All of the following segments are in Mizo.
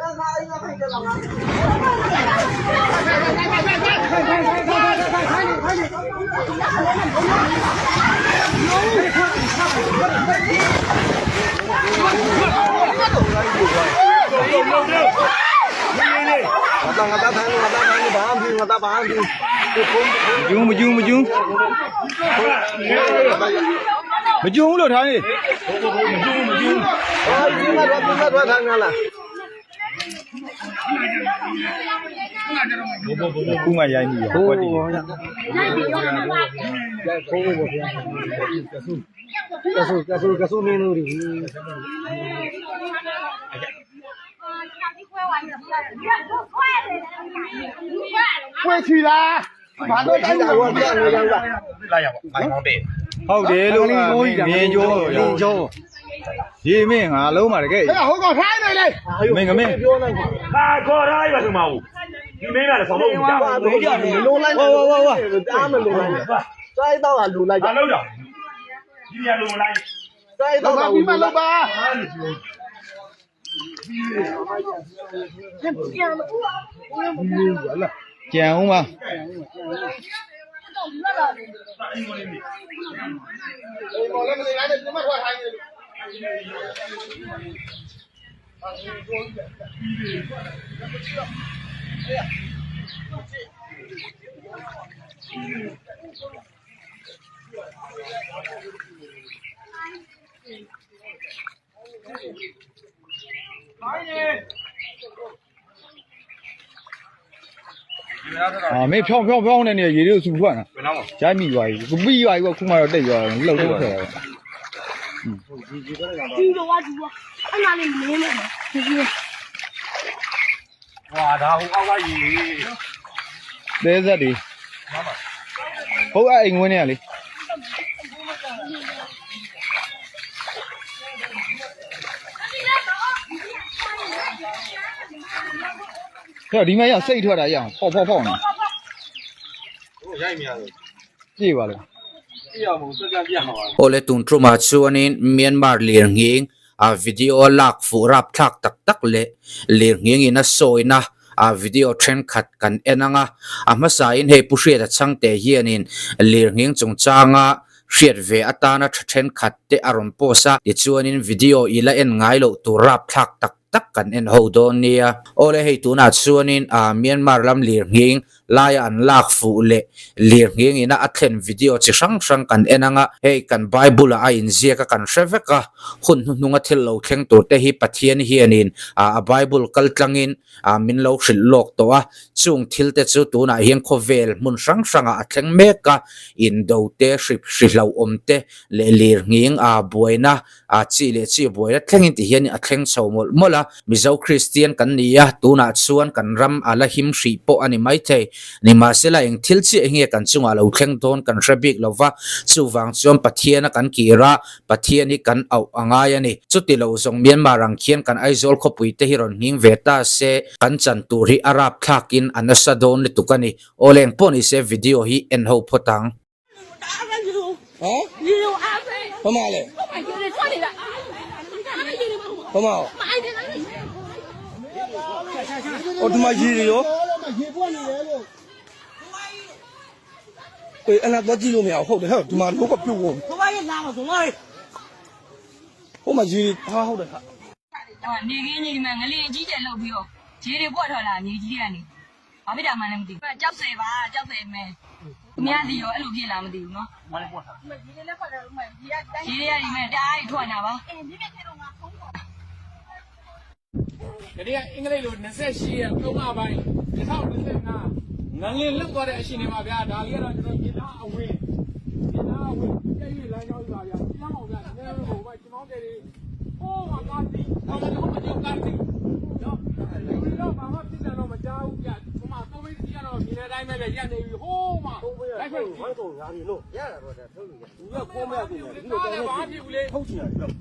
မကျုံမကျုံမကျုံမကျုံလို့ထားနေ အာဒီမှာတော့ဒီမှာတော့ထိုင်လာ ခုမှရိုင်းပြီဟိုတီ ခိုးဖို့ဗျာကဆူကဆူကဆူမင်းတို့ဒီ 会去啦，马上 တိုင်းတာကပြန်နေကြလား ဟုတ်တယ်လို့မင်းကျိုး လင်းကျော် ရေမင်းငါလုံးပါတကယ် 哎呀，好搞太累嘞！ မင်းကမင်း ပြောလိုက်ပါ ဟာခေါ်ထားလိုက်ပါဆုံးမဘူးဒီမင်းကလည်းဆောင်မဟုတ်ဘူးကြာ ဘာလို့ကြလုံးလိုက်တားမလို့လိုက်စိုက်တော့ကလူလိုက် ဘာလို့တော့ဒီနေရာလုံးမလိုက် စိုက်တော့ 老板，你们老板， ကြံအောင်ပါ 我来来来，你们快喊你。 အာမင်းဖြောင်းဖြောင်းဖြောင်းနေနေရေတွေကိုစူထွက်နေတာရိုက်မိသွားပြီပြီးသွားပြီခုမှတော့တိတ်သွားတယ်လှုပ်တော့ထွက်တာ ဒီတော့ဝါဒီဝါအဲ့နာလေးမင်းနဲ့ဒီကြီး ဟွာဒါဟိုအောက်ကရေ သေးဆက်တွေဟုတ်အဲ့အိမ်ဝင်နေရလေဟဲ့ဒီမရစိတ်ထွက်တာရအောင်ဖောက်ဖောက်ဖောက်နေ ရိုက်မြရတယ် ကြည့်ပါလား ပြရမို့စက်ကပြမှာပါ Ole tun truma chuanin Myanmar lir nging a video lak fu rap thak tak tak le lir nging in a sawina a video thenkhat kan en anga a hmasa in hei pu hriat a changte hianin lir nging chungchanga hriat ve atana tha thenkhat te a rawn post a tichuanin video ila en ngai loh tur rap thlak tak tak kan en ho dawn nia awle hei tunah chuanin ah Myanmar lam lir nghing laia an lak fuh leh lir nghing ina a thlen video chi hrang hrang kan en anga hei kan bible ah a inziak a kan hre vek a hun hnuhnunga thil lo thleng tur te hi Pathian hianin ah a bible kal tlangin ah min lo hrilh lawk tawh a chung thil te chu tunah hian khawvel hmun hrang hrangah a thleng mek a indo te hri hri hlauhawm te leh lir nghing ah buaina ah chi leh chi buaina thlengin ti hian a thleng chho mawlh mawlh a Mizo Kristian kan ni a tunah chuan kan ram a la him hrih pawh a ni maithei. Nimahsela eng thil chiah hi nge kan chungah lo thleng dawn kan hre bik lo va, chuvang chuan Pathian a kan kir a, Pathian hi kan auh a ngai a ni. Chuti lo zawng Myanmar ang khian kan Aizawl khawpui te hi rawn nghing ve ta se, kan chan tur hi a rap thlakin a nasa dawn lutuk a ni. Aw leng pawh ni se video hi en ho phawt ang. ဟမ်ဘာမလဲဘာမအော်ဒီမှာရေတွေရော ရေပွက်နေတယ်လို့ အေးအဲ့ဒါတော့ကြည့်လို့မရဘူးဟုတ်တယ်ဟဲ့ဒီမှာလောကပြုတ်ကုန် ဟိုဘာကြီးလာမဆုံးတော့ ဟိုမှာရေဟာဟုတ်တယ်ဟာ နေခင်းကြီးမှငလျင်ကြီးကျယ်လှုပ်ပြီးတော့ရေတွေပွက်ထွက်လာမြေကြီးတွေကနေဘာဖြစ်တာမှလည်းမသိဘူးကြောက်စေပါကြောက်စေမယ်သူများစီရောအဲ့လိုဖြစ်လာမသိဘူးနော်ရေတွေလည်းပွက်တယ်ရေတွေကဒီမဲ့တအားကြီးထွက်နေတာပါ ဒီနေ့ကအင်္ဂလိပ်လို28ရက်3လပိုင်း2025ငလင်လွတ်သွားတဲ့အရှင်တွေပါဗျာဒါလေးကတော့ကျွန်တော်ရေသားအဝင်ရေသားအဝင်ပြည့်ရွေလမ်းကြောင်းကြီးပါဗျာပြန်ပါဗျာဒီနေ့ဟိုဘကျွန်တော်တဲ့ဟိုးမှာကားတီးဟိုမှာတော့မကြောက်ကားတီးနော်လူတွေတော့ဘာမှဖြစ်တယ်တော့မကြောက်ဘူးဗျာဟိုမှာသုံးဘီးစီကတော့မြင်တဲ့အတိုင်းပဲဗျရက်နေပြီဟိုးမှာလိုက်ခွင့် ဝမ်းကုန်ရာပြီလို့ရတာတော့ဒါထုတ်လို့ရသူကကောမရကုန်တယ်ဒီလို ကားလည်းဘာဖြစ်ဘူးလေ ထုတ်ချင်ရတယ် နော်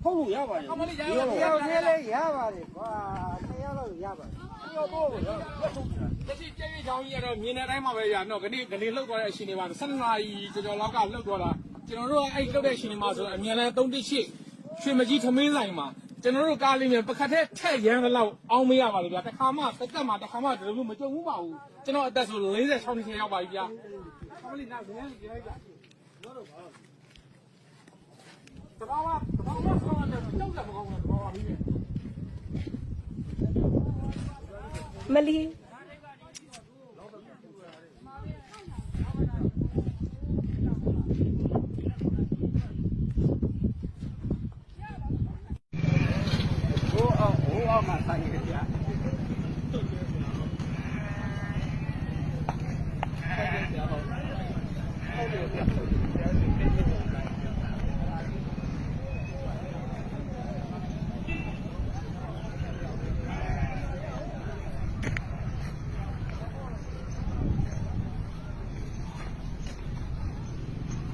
ထုတ်လို့ရပါရဲ့ အမလေးရရ ရောက်သေးလဲရပါတယ်ကွာနှစ်ယောက်လောက်ရပါတယ်ပြောတော့ရထုတ်ချင်တာ လက်ရှိကြည့်ရချောင်းကြီးကတော့မြင်တဲ့အတိုင်းပါပဲဗျာနော်ခနေ့ခနေ့လှုပ်သွားတဲ့အရှင်တွေပါ12နာရီကျော်ကျော်လောက်ကလှုပ်သွားတာကျွန်တော်တို့ကအဲ့လှုပ်တဲ့အရှင်တွေမှာဆိုအမြန်လဲ318ရွှေမကြီးထမင်းဆိုင်မှာ ကျွန်တော်တို့ကားလေးမြန်ပခတ်ထဲထက်ရန်တော့အောင်မရပါဘူးဗျာတခါမှတစ်သက်မှတခါမှဒီလိုမျိုးမကြုံဘူးပါဘူးကျွန်တော်အသက်ဆို46နှစ်ရောက်ပါပြီဗျာခမလေးနားဝင်နေလိုက်ကြတဘာဝတဘာဝဆောင်းတယ်ကြောက်ကြမကောင်းဘူးတဘာဝပြီးပဲ မလီ ဟိုအောင်ဟိုအောင်မှဆိုင်ကြပြ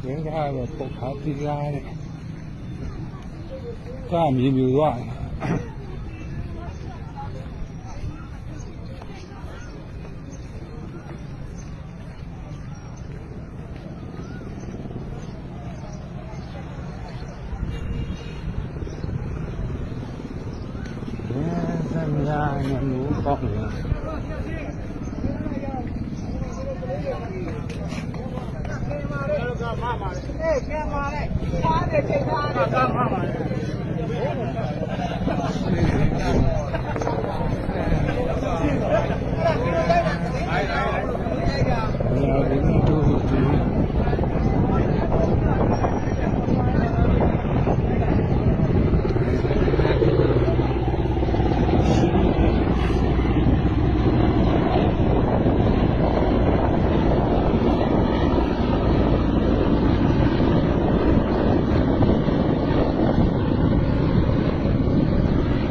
ငင်းကားတော့ပုတ်ခါတီးလာတယ်ကားမြေမြူသွားတယ် စမ်းလာနေလို့ပေါ့လေ အေးပြန်ပါလေဖားတယ်ချိန်သားတယ်ကားမှာပါလေ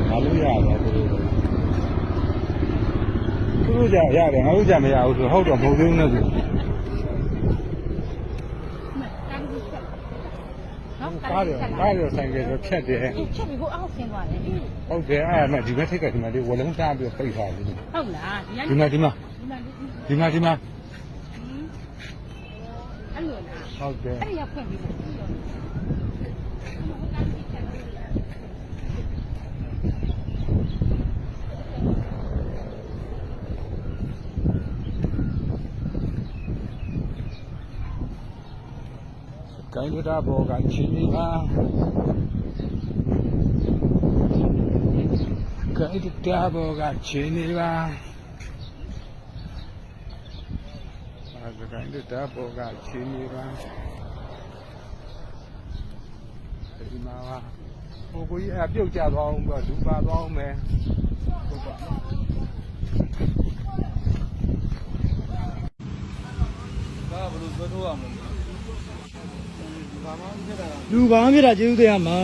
ငါလို့ရတယ်သူတို့သူတို့ကြရတယ်ငါတို့ကြမရဘူးဆိုဟုတ်တော့မဟုတ်သေးဘူးနဲ့သူကားတယ်ကားတယ်ဆိုင်ကယ်ဆိုဖြတ်တယ် ချက်ပြီးကိုအောက်ဆင်းသွားတယ် ဟုတ်တယ်အဲ့ဒါမှဒီဘက်ထိတ်ကဒီမှာလေးဝလုံးတားပြီးပိတ်ထားတယ် ဟုတ်လားဒီက ဒီမှာဒီမှာဒီမှာဒီမှာ အဲ့လိုလား ဟုတ်တယ် အဲ့ဒီကဖွင့်ပြီး ကိုင်းတာဘောကချင်းနေပါကိုင်းတာဘောကချင်းနေပါအဲကိုင်းတာဘောကချင်းနေပါဒီမှာပါဟိုကိုကြီးအပြုတ်ကြသွားအောင်ပေါ့လူပါသွားအောင်မယ်ဟုတ်ပါ လူဘာမှဖြစ်တာကျေးဇူးတရားမှာ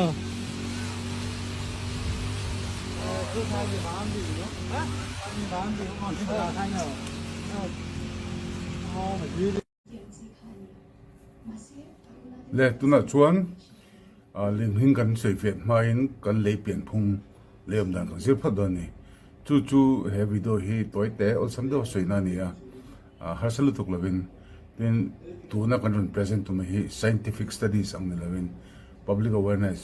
Le tuna chuan ling hing kan soi fe hmain kan lei pian phung le awm dan kan zir phawt dawn a ni. Chu chu he video hi tawi te awlsam deuh a sawi na a ni a, harsa lutuk lovin tin tuna kan rawn present tum hi scientific studies ang ni lovin public awareness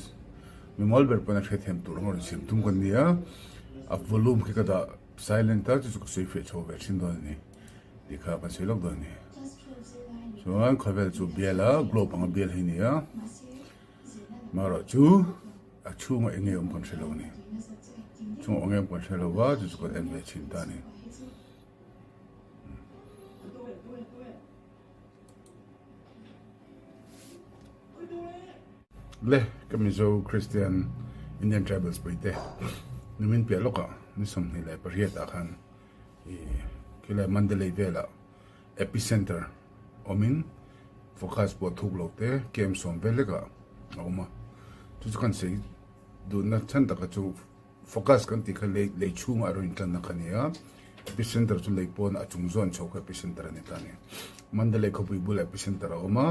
mimal ber pawn a hrethiam tur ang rawn siam tum kan ni a, a volume khi ka dah silent a chu chu ka sawi feh chho ve thin dawn a ni tih kha kan sawi lawk dawn a ni. Chuan khawvel chu bial a globe anga bial hi a ni a, marawh chu a chhungah eng nge awm kan hre lo a ni, chhungah eng nge awm kan hre lo va chu chu kan en ve thin ta a ni. Le ka Mizo Christian Indian Tribals puite nimin piah lawkah ni 28 ah khan ih khilai Mandalay velah epicenter awmin focus pawh thuk lo te camp sawm vel hlekah a awm a chu chu kan sawi duhna chhan taka chu focus kan tih kha lei lei chhungah a rawn intlanna kha a ni a epicenter chu lei pawn a chung zawn chho kha epicenter a ni ta a ni Mandalay khawpui bulah epicenter a awm a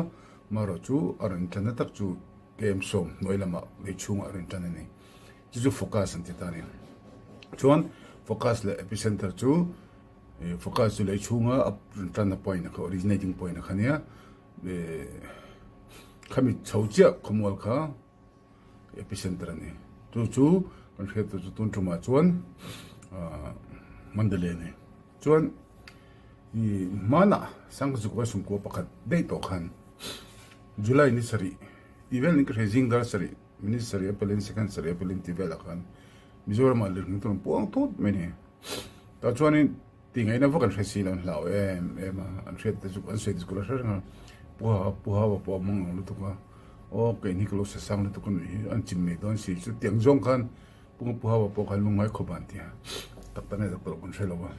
marawh chu a rawn intlanna tak chu camp sawm hnuai lamah lei chhungah a rawn intlan a ni chu chu focus an ti ta a ni chuan focus leh epicenter chu Focus chu lei chhunga a tanna point kha originating point kha nia khami chho chiah khawmual kha epicenter a ni chu chu Kan hriat tur chu tun tumah chuan ah Mandalay a ni. Chuan i hmanah Sangzuk a sumkua pakhat daih tawh khan July ni sarih tih vel niin ka hria zing dar sarih minute sarih a pelin second sarih a pelin tih velah khan Mizoramah lirnghing tur an puang thut mai a ni. Tah chuanin tih ngaihna vak an hre si lo an hlau em em a an hriat te chu an sawi te chu ka la hre reng a pu ha pu hau a pawh a mang ang lutuk a aw keini ka lo sa sang lutuk a nuih hi an chim mai dawn si chu tiang zawng khan pu pu hau a pawh khan lungngai khawp a an ti a tak tak nge tak tak lo kan hre lo a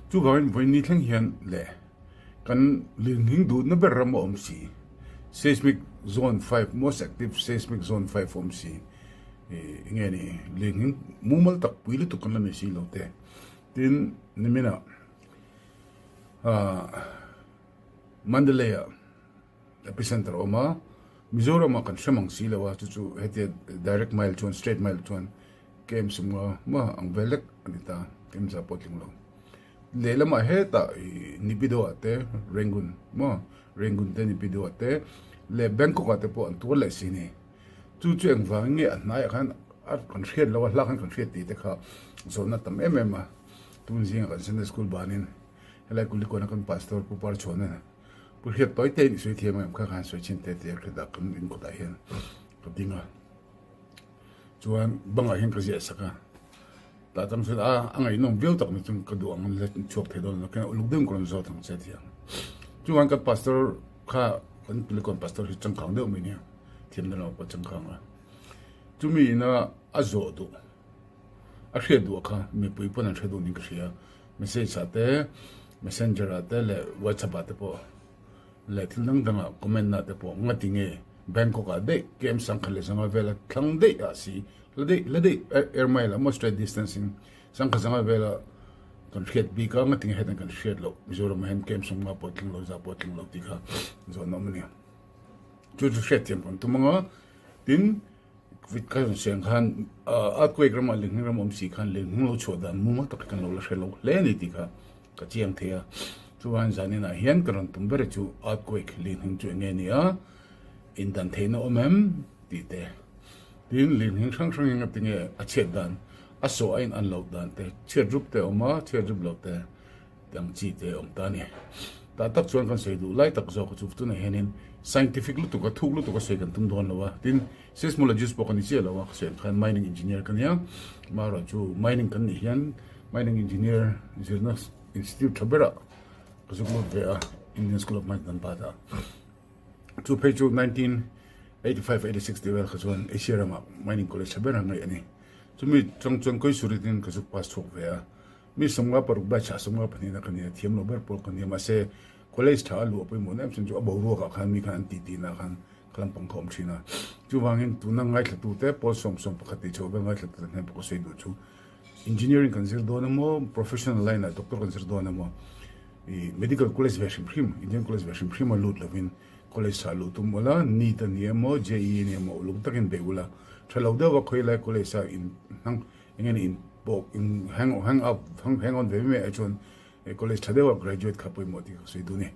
chuvangin vawiin ni thleng hian leh kan lirnghing duhna ber ram a awm si seismic zone 5 most active seismic zone 5 awm si. Ih nge ni lirnghing mumal tak pui lutuk kan la nei si lo te tin niminah ah Mandalay ah epicenter a awm a Mizoram ah kan hre mang si lo a chu chu hetia direct mile chuan straight mile chuan kem sumnga maw ang vel lek a ni ta kem za pawh a tling lo lehlamah hetah ih Nipido ah te Rangoon maw Rangoon te Nipido ah te leh Bangkok ah te pawh an tuar leh si a ni. Chu chu engvangin nge a hnaiah khan a kan hriat lo a, hla khan kan hriat tih te kha zawhna tam em em a. Tun zingah kan Sunday School banin helai Kulikawn a kan Pastor Pu Parchhuana Pu Hriat tawi te in i sawi thiam em kha khan sawi chhin te te a hriat a kan in kawtah hian ka ding a. Chuan bangah hian ka ziah sak a. Tah chang chuan a a ngaihnawm viau tak ni chung ka duh ang la chhuak thei dawn lo khin uluk deuhin ka rawn zawt ang che thiang. Chuan kan Pastor kha kan Kulikawn Pastor hi changkang deuh mai nia. Thiamna lo pawh changkang a. Chumi ina a zawh duh, a hriat duh kha mipui pawn an hre duh niin ka hria. Message ah te, messenger ah te leh whatsapp ah te pawh leh thil dang dang ah comment na te pawh ngati nge Bangkok ah daih KM sangkhat leh zanga vela thlang daih ah si la daih la daih air mile ah maw straight distance in sangkhat zanga vela kan hriat bik a ngati nge hetiang kan hriat loh Mizoram ah hian KM sawmnga pawh tling lo za pawh tling lo tih kha zawhna awm a ni. Chu chu hriatthiam kan tum ang a, tin ka rawn sawi ang khan earthquake ramah lirnghing ram awm si khan lirnghing lo chhuah dan mumal tak hi kan lo la hre lo hle a ni tih kha ka chiang thei a. Chuan zaninah hian ka rawn tum ber chu earthquake lirnghing chu eng nge ni a, indan theihna awm em tih te, tin lirnghing hrang hrang hi ngatinge a chhiat dan a sawh a in an loh dan te, chhiat rup te a awm a, chhiat rup loh te. Dang chi te awm ta a ni. Tah tak chuan kan sawi duh lai tak zawk chu tunah hianin scientific lutuk a thuk lutuk a sawi kan tum dawn lo a, tin seismologist pawh ka ni chiah lo a, ka sawi ang khan mining engineer ka nia, amaherawh chu mining kan nih hian mining engineer zirna institute tha berah ka zuk lut ve a, Indian School of Mines Dhanbad ah. Chu phei chu 1985 86 tih vel kha chuan Asia ramah mining college tha ber a ngaih a ni. Chumi chang chuan Koisuritin ka zuk pass chhuak ve a. Mi 56 batch ah 52 na ka nia, thiam lo ber pawl ka nia. Mahse, college tha a luh a pawimawh na em chuan chu a boruak ah khan mi khan an titi na khan ka lampang kha awm thin a. Chuvangin tuna ngaithla te pawl 11 tih chho vel ngaithla tute hnen pawh ka sawi duh chu engineering kan zir dawn emaw, professional line ah doctor kan zir dawn emaw, ih medical college ve hrim hrim, Indian college ve hrim hrim a lut lovin college tha luh tum ula, NEET a ni emaw, JEE a ni emaw uluk takin beih ula, tha lo deuh a khawilai college a in hnang Eng nge ni in pawh in hang hang up hang on ve mai ai chuan college tha deuha graduate kha pawimawh tih ka sawi duh a ni.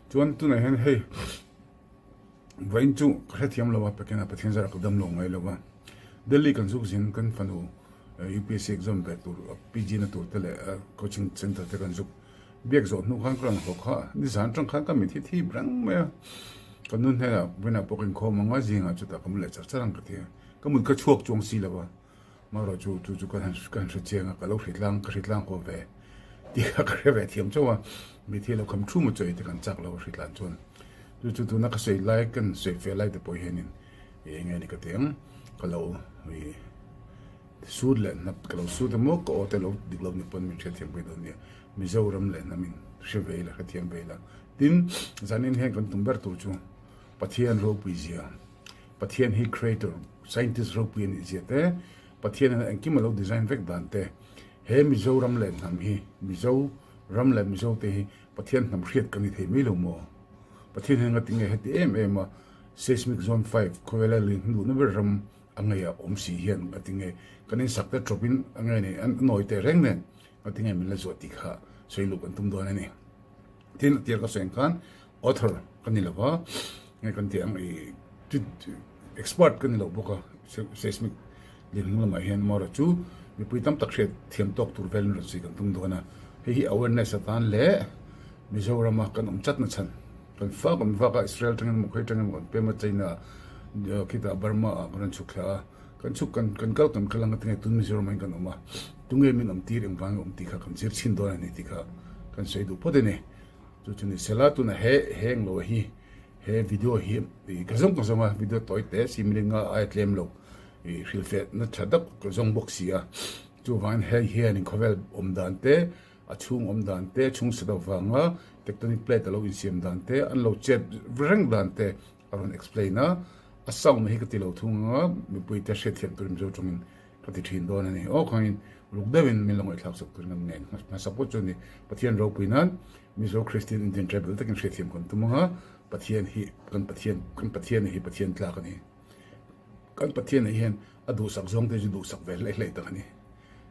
Chuan tunah hian hei vawiin chu ka hrethiam lo a Pathian a Pathian zarah ka dam lo ngai lo va. Delhi kan zuk zin kan fanu UPSC exam ve tur PG na tur te leh coaching center te kan zuk biak zawh hnu khan ka rawn haw kha nizan atang khan ka mit hi thip reng mai a. Ka nu hnenah vawiinah pawh ka inkhawm ang a zingah chutah ka mu leh char char ang ka ti a. Ka mut kha chhuak chuang si lo va. Marawh chu chu chu ka han ka han hre chiang a, ka lo hritlang ka hritlang haw ve tih kha ka hre ve thiam chauh a, mitthi lo kham thu maw chawi te kan chak lo a hritlan chuan chu chu tuna ka sawi lai kan sawi fe lai te pawh hianin ih eng nge ni ka ti ang ka lo ih sut leh hnap ka lo sut emaw ka aw te lo dik lo ni pawn min hriat thiam pui dawn nia Mizoram leh hnam in hre ve ila hrethiam ve ila tin zanin hian kan tum ber tur chu Pathian ropui zia. Pathian hi creator, scientist ropui a nih zia te, Pathian hian engkim a lo design vek dan te, he Mizoram leh hnam hi, Mizo ram leh Mizo te hi Pathian hnam hriat kan ni thei mai lo maw? Pathian hian ngati nge heti em em a seismic zone 5 khawvela lui hnuhna ber ram a ngei a awm si hian ngati nge kan insak te tawp in a nge ni an nawi teh reng nen ngati nge min la zuah tih kha sawi luh kan tum dawn a ni. Tin a tir ka sawi ang khan author ka ni lo va, nge kan tih ang i expert ka ni lo bawk a seismic. Lirhnung lamah hian mawra chu mipui tam tak hriat thiam tawk tur velin rawn sawi kan tum dawn a, hei hi awareness atan leh Mizorama kan awm chatna chhan kan fak awm vak a, Israel tangin emaw khawi tangin emaw kan pem a, China khitah Burma ah kan rawn chhuk thla a, kan chhuk kan kan kal kan kal anga tinge tun Mizoramah hian kan awm a, tunge min awm tir engvang nge awm tih kha kan zir chhin dawn a ni tih kha kan sawi duh phawt a ni. Chu chu ni sela tuna he heng lo hi he video hi ka zawng ka zawng a, video tawi te simling a aia tlem lo i hrilhfiahna tha deuh ka zawng bawk si a, chuvangin hei hianin khawvel awm dan te, a chhung awm dan te, chhung sa deuh vanga tectonic plate a lo insiam dan te, an lo chet reng dan te a rawn explain a, a sound hi ka ti lo thung anga mipui te hriatthiam turin Mizo tawngin ka ti thin dawn a ni. Aw khangin uluk deuhin min lo ngaihthlak sak turin kan ngen hmasa pawh chu a ni. Pathian ropui nan Mizo Christian Indian Tribal takin hriatthiam kan tum anga Pathian hi kan Pathian kan Pathian hi Pathian tlak a ni. Kan Pathian ah hian a duhsak zawng te chu duhsak ve hlei hlei tak a ni.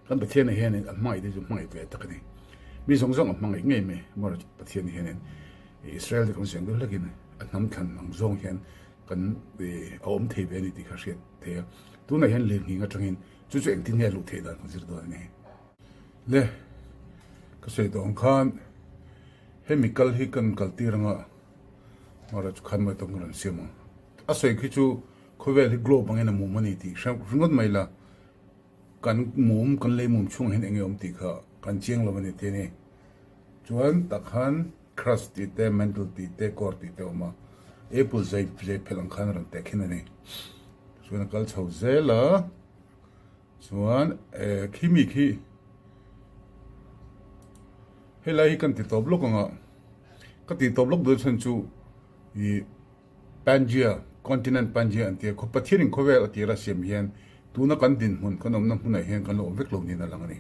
Kan Pathian ah hianin a hmangaih te chu hmangaih ve tak a ni. Mi zawng zawng a hmangaih ngei mai. Mawra Pathian hianin Israel te kan siam deuh hlekin a hnam thlan ang zawng hian kan a awm thei ve a ni tih kha hriat thei a. Tunah hian lirnghing atangin chu chu engtin nge a luh theih dan kan zir dawn a ni. Le, ka sawi tawh ang khan hemi kal hi kan kaltir anga mawra chu khan mawi tawk kan rawn siam ang. A sawi khi chu khawvel hi globe angin a mum a ni tih hre ringawt mai la, kan mum, kan lei mum chhungah hian eng nge awm tih kha kan chiang lo a ni tih a ni. Chuan tak khan crust tih te, mantle tih te, core tih te a awm a, apple zai zai phelh ang khan a rawn teh khin a ni. Chuan a kal chho zel a, chuan eh khi mi khi helai hi kan ti tawp lawk ang a, ka tih tawp lawk dawn chhan chu ih Pangea, Continent Pangea an ti a, Pathianin khawvel a tira siam hian tuna kan dinhmun, kan awmna hmunah hian kan lo awm vek lo niin a lang a ni.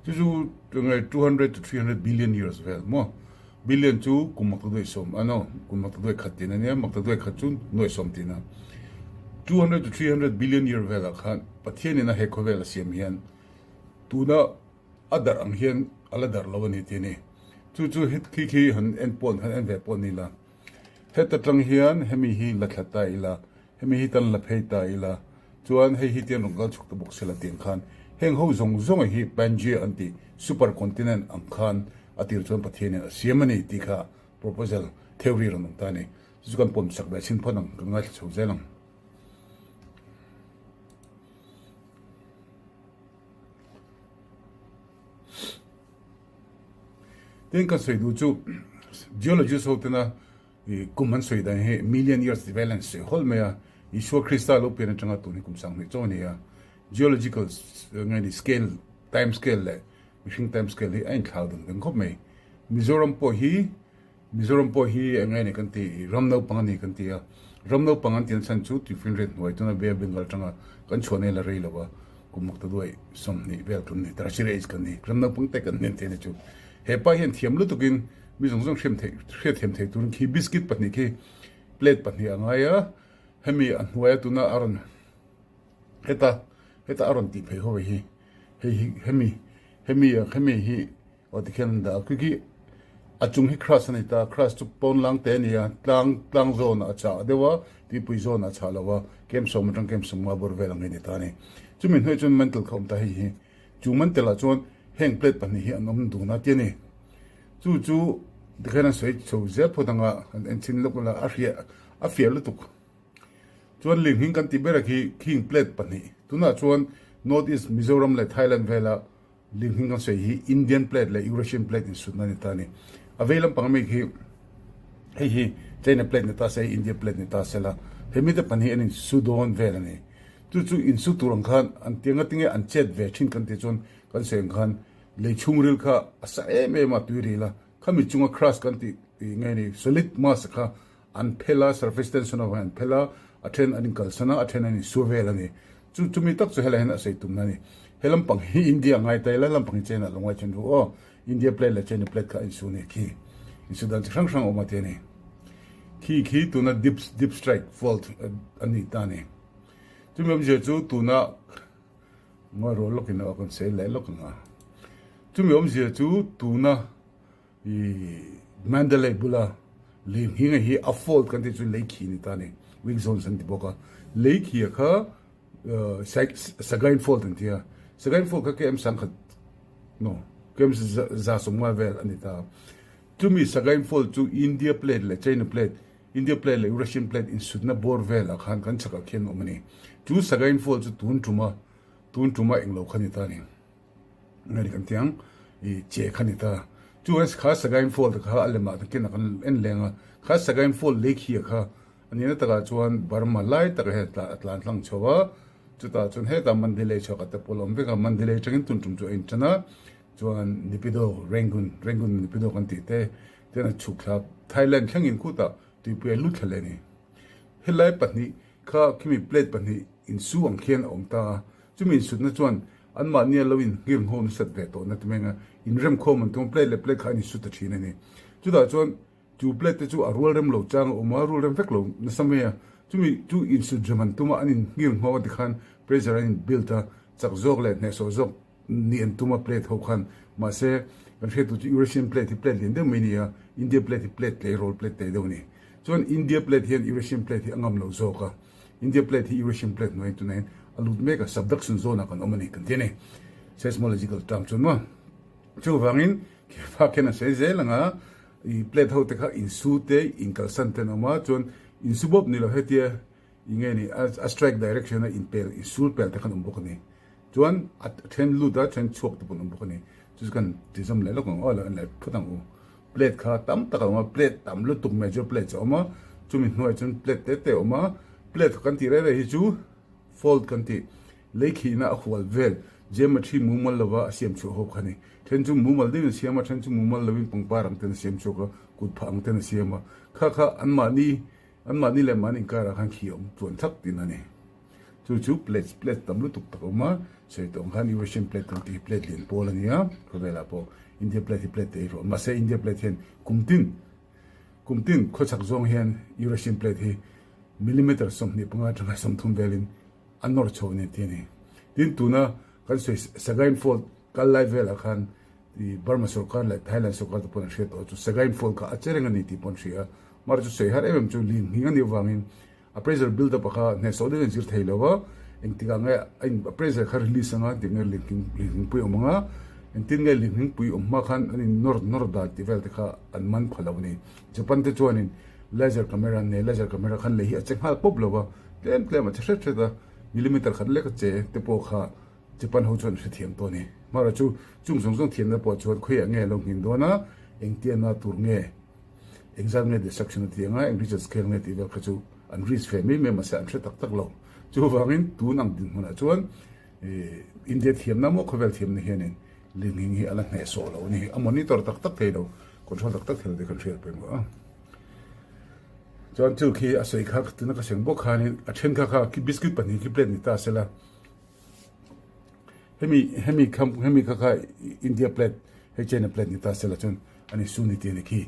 Chu chu tunge 200 to 300 billion years vel maw? Billion chu kum maktaduai sawm, ah no, kum maktaduai khat tihna nia, maktaduai khat chu nuai sawm tihna. 200 to 300 billion year velah khan Pathianin a he khawvel a siam hian tuna a darh ang hian a la darh lo a ni tih a ni. Chu chu khi khi han en pawh han en ve pawh ni la. Heta tang hian hemi hi la thla ta ila, hemi hi tan la phei ta ila, chuan hei hi tian rawn kal chhuk ta bawk sela tiang khan heng ho zawng zawng hi Pangea an tih super continent ang khan a tir chuan Pathianin a siam a ni tih kha proposal theory rawn awm ta a ni. Chu chu kan pawm sak ve chhin phawt ang, kan ngaithla chho zel ang. Tin kan sawi duh chu geologist ho tena kum an sawi dan hi million years tih vel an sawi hawlh mai a, Isua Krista lo pian atanga tun hi kum sanghnih chaw a ni a, geological nge ni scale time scale leh mihring time scale hi a inthlau dang dang khawp mai. Mizoram pawh hi Mizoram pawh hi eng nge ni kan ti, ram naupang a ni kan ti a, ram naupang an tih chhan chu Tuifinriat hnuai tuna Bay of Bengal atanga kan chhuah nei la rei lo a, kum makta duai 20 vel kan ni, tertiary age kan ni, ram naupang te kan hnen thei a ni chu. He pa hian thiam lutukin mi zawng zawng hriam theih, hriatthiam thei turin khi biscuit pahnih khi plate pahnih a ngai a, hemi a hnuaia tuna a rawn heta heta a rawn tih phei ho hi hei hi hemi hemi hemi hi Aw tikhian an dah a, khi khi a chung hi crust a ni ta, crust chu pawn lang te a ni a, tlang tlang zawnah a chah deuh a, tuipui zawnah a chah lo a, kem sawm atang kem sawm nga bawr vel ang hi a ni ta a ni. Chumi hnuaiah chuan mantle kha a awm ta hei hi, chu mantle ah chuan heng plate pahnih hi an awm dun a ti a ni. Chu chu tikhian an sawi chho zel phawt ang a, an en chhin lawk la a hriah a fiah lutuk. Chuan linghing kan tih ber a khi khing plate pahnih tunah chuan North East Mizoram leh Thailand vela Linghing kan sawi hi Indian plate leh Eurasian plate insutna a ni ta a ni. A vei lampang ami khi hei hi China plate ni ta se hei India plate ni ta se la hemi te pahnih an insu dawn vel a ni. Chu chu insu tur ang khan an ti anga tinge an chet ve thin kan tih chuan kan sawi ang khan lei chhungril kha a sa em em a tui ril a khami chunga crust kan tih nge ni solid mass kha An phel a, surface tension avangin an phel a, a then an inkalsan a, a then an insu vel a ni. Chu chumi tak chu helai hian a sawi tumna a ni. He lampang hi India ngai ta ila, lampang hi China lo ngai then ru aw. India plate leh China plate kha a insu a ni khi. Insu dan chi hrang hrang a awm a ti a ni. Khi khi tuna deep deep strike fault a ni ta a ni. Chumi awmzia chu tuna ngawi rual lawkin a kan sawi leh lawk ang a. Chumi awmzia chu tuna I Mandalay bula lei nghinga hi a fault kan tih chu lei khi ni ta ni, weak zones an ti bawk a. Lei khi a kha Sagaing Fault an ti a, Sagaing Fault kha KM 10 no KM 150 vel a ni ta. Chumi Sagaing Fault chu India Plate leh China Plate, India Plate leh Eurasian Plate insutna bawr velah khan kan chhakah khian a awm a ni. Chu Sagaing Fault chu tun tuma tun tuma englo kha ni ta a ni. Nge ni kan ti ang i che kha ni ta. Chu kha Sagaing Fault kha a lemah takin a kan en leng a, kha Sagaing Fault lei khia kha A nihna takah chuan Burma lai tak hian a tlan hlang chho a, chutah chuan hetah Mandalay chhuak a te pawl a awm vek a, Mandalay atangin tun tum chu a intan a, chuan Nipidaw, Rangoon, Rangoon Nipidaw kan tih te ten a chhuk thla Thailand thlengin khutah tuipui a lut thla leh a ni. Helai pahnih kha khimi plate pahnih insu ang khian a awm ta a, chumi insutna chuan anmahni a lo inhngir ngho nasat ve tawhna ti mai anga inremkhawm an tum a, plate leh plate kha an insu ta thin a ni. Chutah chuan Chu plate te chu a rual rem lo chang a awm a, rual rem vek lo nasa mai a. Chumi chu insut rem an tum a, an in nghir nghawk a tikhan pressure an in build a, chak zawk leh hnehsawh zawk nih an tum a plate ho khan. Mahse, kan hriat tur chu Eurasian plate hi plate lian deuh mai a ni a, India plate hi plate tleirawl plate teh deuh a ni. Chuan India plate hian Eurasian plate hi a ngam lo zawk a, India plate hi Eurasian plate hnuaiin tunah hian a lut mek a, subduction zone ah kan awm a ni kan ti a ni. Seismological term chuan maw. Chuvangin, khi khian a sawi zel ang a, I plate ho te kha insu te inkalsan te an awm a, chuan insu bawp ni lo hetia i nge ni a strike direction a inpel insul pel te khan awm bawk a ni. Chuan a then lut a then chhuak te pawh an awm bawk a ni. Chu chu kan ti zawm leh lawk ang aw lo en leh phawt ang u. Plate kha tam tak a awm a, plate tam lutuk major plates a awm a, chumi hnuaiah chuan plate te te a awm a, plate kan tih reng reng hi chu fold kan tih Lei khihna a hual vel geometry mumal lova a siam chhuah ho kha ni. Then chu mumal deuhin a siam a, then chu mumal lovin pangpar ang ten a siam chhuak a, kut phah ang ten a siam a. Kha kha anmahni, anmahni leh mahni inkarah khan khi a awm tluan thak tihna a ni. Chu chu plates, plate tam lutuk tak a awm a, sawi tawh ang khan Eurasian plate kan tih hi plate lian pawl a ni a, khawvelah pawh India plate hi plate te ei rawh. Mahse India plate hian kum tin, kum tin khawchhak zawng hian Eurasian plate hi millimeter 25 atanga 30 velin a nawr chho a ni tih a ni. Tin, tuna kan sawi Sagaing Fault kal lai velah khan Burma sorkar leh Thailand sorkar te pawn an hriat tawh chu Sagaing Fault kha a che reng a ni tih pawh an hria a. Mahse chu sawi har em em chu lin nghing a nih avangin a pressure build up a kha hnehsawh deuhin an zir thei lo va, engtikah nge a in a pressure kha release anga engtik nge lin nghing lin nghingpui awm anga engtin nge lin nghingpui awm hma khan an in nawr nawr dan tih vel te kha an man pha lo a ni. Japan te chuanin laser camera an nei a, laser camera khan lei hi a che nghal pawp lo va, Tlem tlem a che hret hret a, millimeter khat lek a che te pawh kha Japan ho chuan an hrethiam tawh a ni. Hmara chu chung zawng zawng thiamna pawh chuan khawiah nge a lo nghin dawn a, engtiana tur nge, engzat nge destruction a tih anga, eng research khel nge tih vel kha chu an risk ve mai mai mahse an hre tak tak lo. Chuvangin tun ang dinhmunah chuan India thiamna maw khawvel thiamna hianin linghing hi a la hnehsawh lo a ni. A monitor tak tak thei lo, control tak tak thei lo tih kan hriat pawimawh a. Chuan chu khi a sawi kha tuna ka seng bawk khanin a then kha kha khi biscuit pahnih khi plate ni ta sela hemi hemi kha hemi kha kha India plate hei China plate ni ta sela chuan ani su ni ti ani khi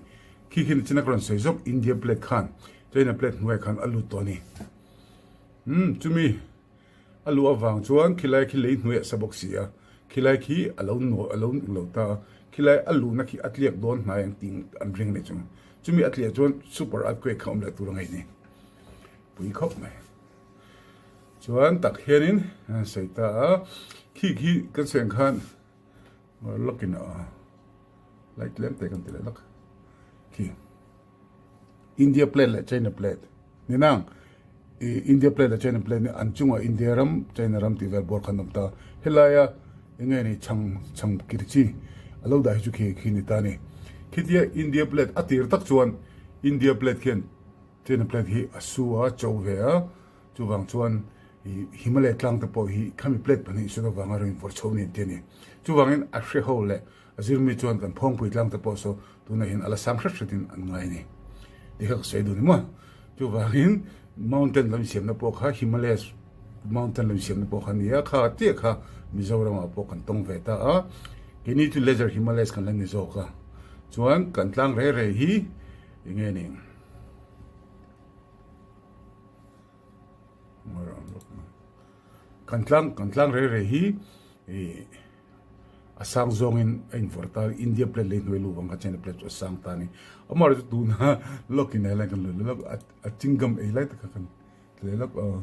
khi khi china ka rawn sawi zawk India plate khan China plate hnuai khan a lut tawh ani um chumi A luh avang chuan khilai khi lei hnuai a sa bawk si a, khilai khi a lo nuah a lo lo ta a, khilai a luhna khi a tliak dawn hnai ang tih an ring leh chung. Chumi a tliah chuan super earthquake kha awm leh tur a ngaih ni. Pui khawp mai. Chuan tak hianin an sawi ta a, khi khi kan sawi ang khan lawkin a light tlem te kan ti leh lawk khi. India plate leh China plate ni nang i India plate leh China plate ni an chungah India ram China ram tih vel bawr khan awm ta helaia enge ni chhang chhang kir chi a lo dah hi chu khi khi ni ta ni khitia India plate a tir tak chuan India plate khian China plate hi a su a cho ve a chuvang chuan i Himalaya tlang te pawh hi khami plate pahnih sawn avanga rawn invawrh chho ni an ti a ni chuvangin a hreho leh A zirmi chuan kan phawngpui tlang te pawh saw tunah hian a la sang hret hretin an ngai a ni tih kha ka sawi duh ni maw. Chuvangin mountain lam insiamna pawh kha Himalayas mountain lam insiamna pawh kha a ni a, kha chiah kha Mizoramah pawh kan tawng ve ta a, keini chu Lesser Himalayas kan la ni zawk a, chuan kan tlang rei rei hi eng nge ni? Kan tlang kan tlang rei rei hi ih a sang zawngin a invawrh ta India plate lei hnuai luh vang kha China plate chu a sang ta a ni amaherawhchu chu tuna lawkin helai kan lut leh lawk a chingam ei lai te kha kan ti leh lawk aw.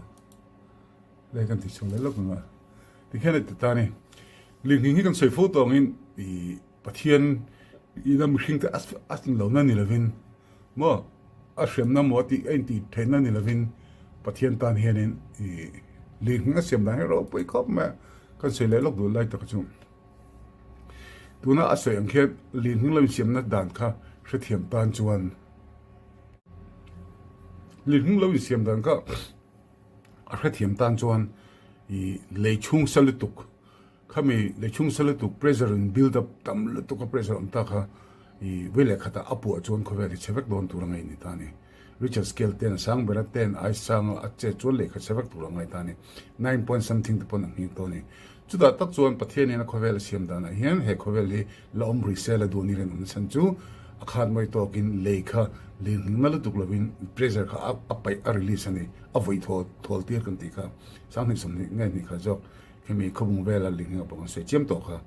Le kan ti chho leh lawk ang a. Tikhian a ti ta a ni. Lirnghing hi kan sawi fo tawh angin i Pathian ina mihring te a tling lo na ni lovin maw a hriamna maw a tih a intih theihna ni lovin Pathian tan hianin i lirnghing a siam dan hi ropui khawp mai a. Kan sawi leh lawk duh lai tak chu tuna a sawi ang khian lirnghing lo insiamna dan kha hrethiam tan chuan lirnghing lo insiam dan kha A hrethiam tan chuan i lei chhung sa lutuk khami lei chhung sa lutuk pressure in build up tam lutuk a pressure awm ta kha i vei leh khatah a puah chuan khawvel hi chhe vek dawn tur a ngaih ni ta a ni. Richard scale ten a sang ber a ten ai sang a a chet chuan lehkha chhe vek tur a ngai ta a ni. Nine point something te pawn a nghing tawh a ni. Chutah tak chuan Pathianin a khawvel a siam danah hian he khawvel hi la awm rih se la duh ni rinawmna chhan chu a khat mawi tawkin lei kha lirnghing na lutuk lovin pressure kha a paih a release a ni, a vawi thawl thawl tir kan tih kha 20 20 nge hnih kha zawk hemi khawbung vela lirnghing a pawh kan sawi chiam tawh kha.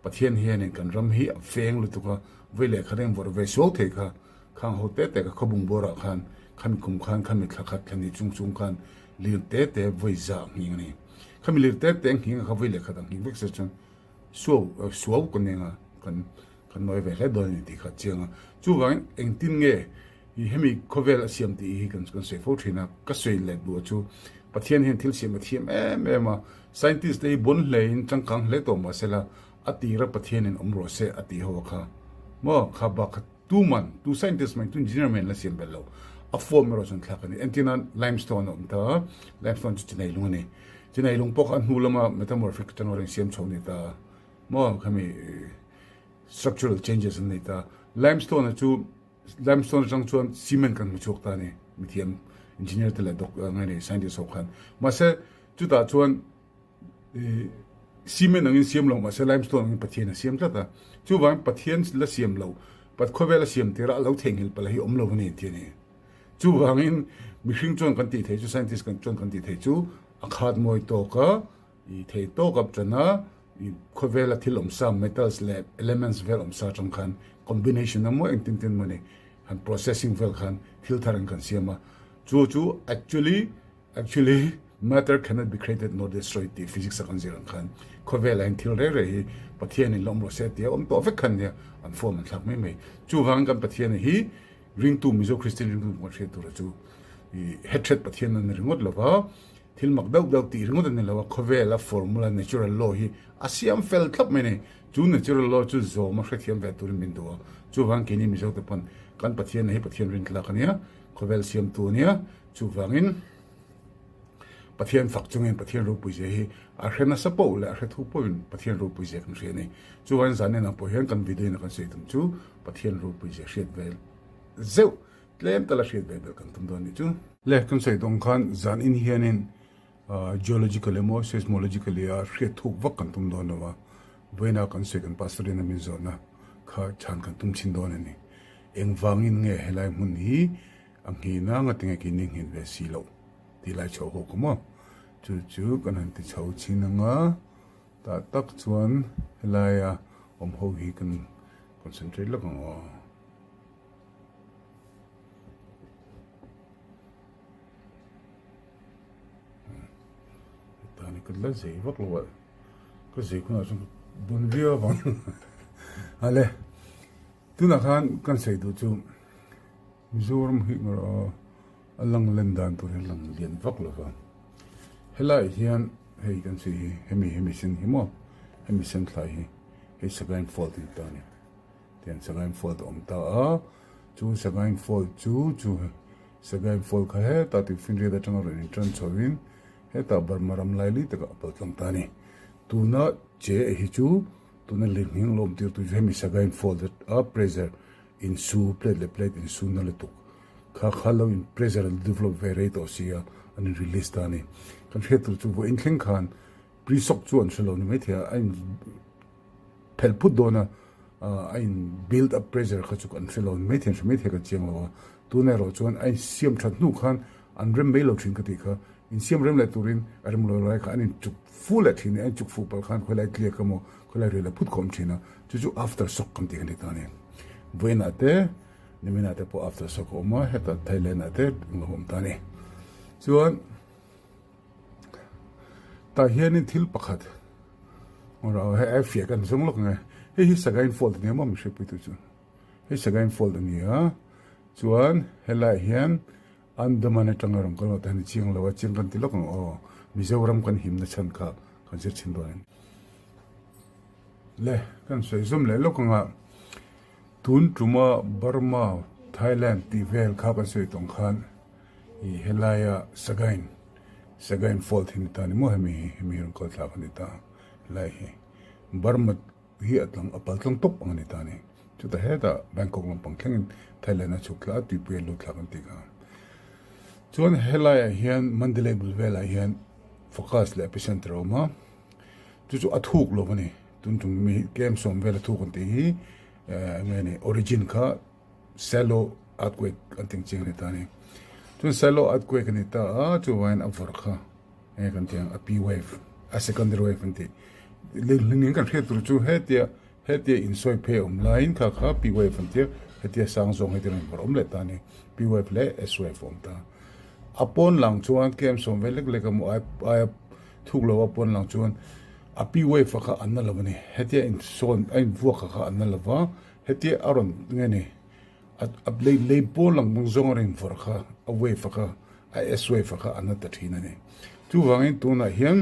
Pathian hianin kan ram hi a veng lutuk a, vawi leh kha reng vawrh ve suau thei kha khang ho te te kha khawbung bawrah khan khami kum khan khami thla khat thla ni chung chung khan lir te te vawi zah nghing a ni. Khami lir te te nghing a kha vawi leh khat a nghing vek se chuan suau suau ka neng a kan kan nawi ve hle dawn a ni tih kha a chiang a. Chuvangin engtin nge i hemi khawvel a siam tih hi kan kan sawi fo thin a, ka sawi let duh a chu Pathian hian thil siam a thiam em em a, scientist te hi bawn hle in changkang hle tawh mahsela a tira Pathianin awm rawh se a tih ho a kha maw kha bak kha Tu man, tu scientist mai, tu engineer mai an la siam belh lo. A form erawh chuan thlak a ni. Entir nan limestone a awm ta a, limestone chu chinai lung a ni. Chinai lung pawh kha a hnu lama metamorphic atanga rawn siam chho a ni ta a, maw khami structural changes an nei ta a. Limestone a chu limestone atang chuan cement kan hmu chhuak ta a ni, mithiam engineer te leh doc ngai nei scientist ho khan. Mahse chutah chuan Cement angin siam lo mahse limestone angin Pathian a siam tlat a. Chuvangin Pathian la siam lo, Pat khawvel a siam tirah a lo theihnghilh palh hi awm lo a ni tih a ni. Chuvangin mihring chuan kan tih theih chu, scientist kan chuan kan tih theih chu a khat mawi tawk a, i thei tawk a tan a, i khawvela thil awm sa metals leh elements vel awm sa atang khan combination a mawi engtin tin maw ni han processing vel khan thil thar in kan siam a. Chu chu actually Actually, matter cannot be created nor destroyed tih physics a kan zir ang khan khawvelah hian thil reng reng hi Pathianin la awm rawh se tia awm tawh vek khan nia an form an thlak mai mai. Chuvangin kan Pathian hi ringtu Mizo Kristian ringtu kan hriat tura chu i hatred Pathian a ni ringawt lova, thil mak deuh deuh tih ringawt a ni lo a, khawvela formula natural law hi a siam fel thlap mai a ni. Chu natural law chu zawm a hrethiam ve turin min duh a, chuvangin keini Mizo te pawn kan Pathian hi Pathian rintlak a nia, khawvel siamtu a nia, Chuvangin, Pathian fak chungin Pathian ropui zia hi a hre nasa poh leh a hre thu pawhin Pathian ropui zia kan hria a ni. Chuvangin zan enah pawh hian kan video in a kan sawi tum chu Pathian ropui zia hriat ve zeuh, tlem tala hriat ve belh kan tum dawn nih chu. Le, kan sawi tawng khan zan in hianin geological emaw seismologically a hriat thuk vak kan tum dawn lo a, vawiina kan sawi kan pastor in a min zawhna kha chhan kan tum chhin dawn a ni. Engvangin nge helai hmun hi A nghin a, ngatinge kei ni nghin ve si loh tih lai chhoh ho ka maw? Chu chu kan han ti chho chin ang a, tah tak chuan helaia awm ho hi kan concentrate lawk ang aw. Hetah ni ka la zei vak lo a, ka zei hunah chuan ka bun viau avang ale tunah khan kan sawi duh chu. Mizoram hi erawh a lang len dan tur hi a lang lian vak lo va, helaiah hian hei kan sawi hi hemi hemi sen hi maw hemi sen thlai hi hei Sagaing fault a ni ta a ni tiang Sagaing fault a awm ta a chu Sagaing fault chu chu Sagaing fault kha hetah Tuifinriat atanga rawn intan chhoin hetah Burma ram laili takah a paltlang ta a ni tuna che hi chu tuna lirnghing lawm tirtu chu hemi Sagaing fault a pressure Insu, plate leh plate insu na lutuk kha kha lo in pressure an develop ve rei tawh sia an in release ta a ni. Kan hriat tur chu vawiin thleng khan pre shock chu an hre lo ni maithei a, a in phelh phut dawn a, a in build up pressure kha chu an hre lo ni maithei an hre maithei ka chiang lo a, tun erawh chuan a in siam that hnu khan an rem mai lo thin ka tih kha, in siam rem leh turin a rem lo lai kha an in chuk fu leh thin a, an chuk fuh palh khan khawilai tliak emaw khawilai rel a phut khawm thin a, chu chu after shock kan tih kha ni ta a ni. Vawiinah te niminah te pawh after shock a awm a, hetah Thailand ah te englo awm ta a ni. Chuan. Tah hianin thil pakhat hei ai fiah kan zawng lawk nge hei hi Sagaing fault ania maw mihring puitu chu hei Sagaing fault ania chuan helaiah hian Andaman atanga rawn kal ngawt a ni chiang lo a chiang kan ti lawk ang aw Mizoram kan himna chhan kha kan zir chhin dawn le kan sawi zawm leh lawk anga tun tuma Burma Thailand tih vel kha kan sawi tawng khan ih helaia Sagaing Sagaing fault hi ni ta ni maw hemi hi hemi hi rawn kal thlak a ni ta helai hi Burma hi a tlang a pal tlang tawp ang a ni ta a ni. Chutah hetah Bangkok lampang thlengin Thailand a chhuk thla a, tuipui a lut thlak an tih kha. Chuan helaiah hian Mandalay bul velah hian focus leh epicenter a awm a, chu chu a thuk lo a ni. Tun tum mi kem sawm vel a thuk an tih hi eh eng nge ni origin kha shallow earthquake an tih ang chiang a ni ta a ni. Chuan shallow earthquake a ni ta a, chuvangin a vawrh kha. Hei kan tih ang a P wave a secondary wave an tih lehling kan hriat tur chu hetia hetia insawi phei a awm laiin kha kha P wave an tia hetia sang zawng heti rawn vawrh awm leh ta a ni P wave leh S wave a awm ta a pawn lang chuan kem sawm ve lek lek a maw ai aia thuk lo a pawn lang chuan a P wave a kha an na lo a ni hetia insawn a invuak kha kha an na lo va hetia a rawn nge ni. A lei lei pawl ang bawng zawng a rawn vawrh kha a wave a kha a S wave a kha a na ta thin a ni. Chuvangin tunah hian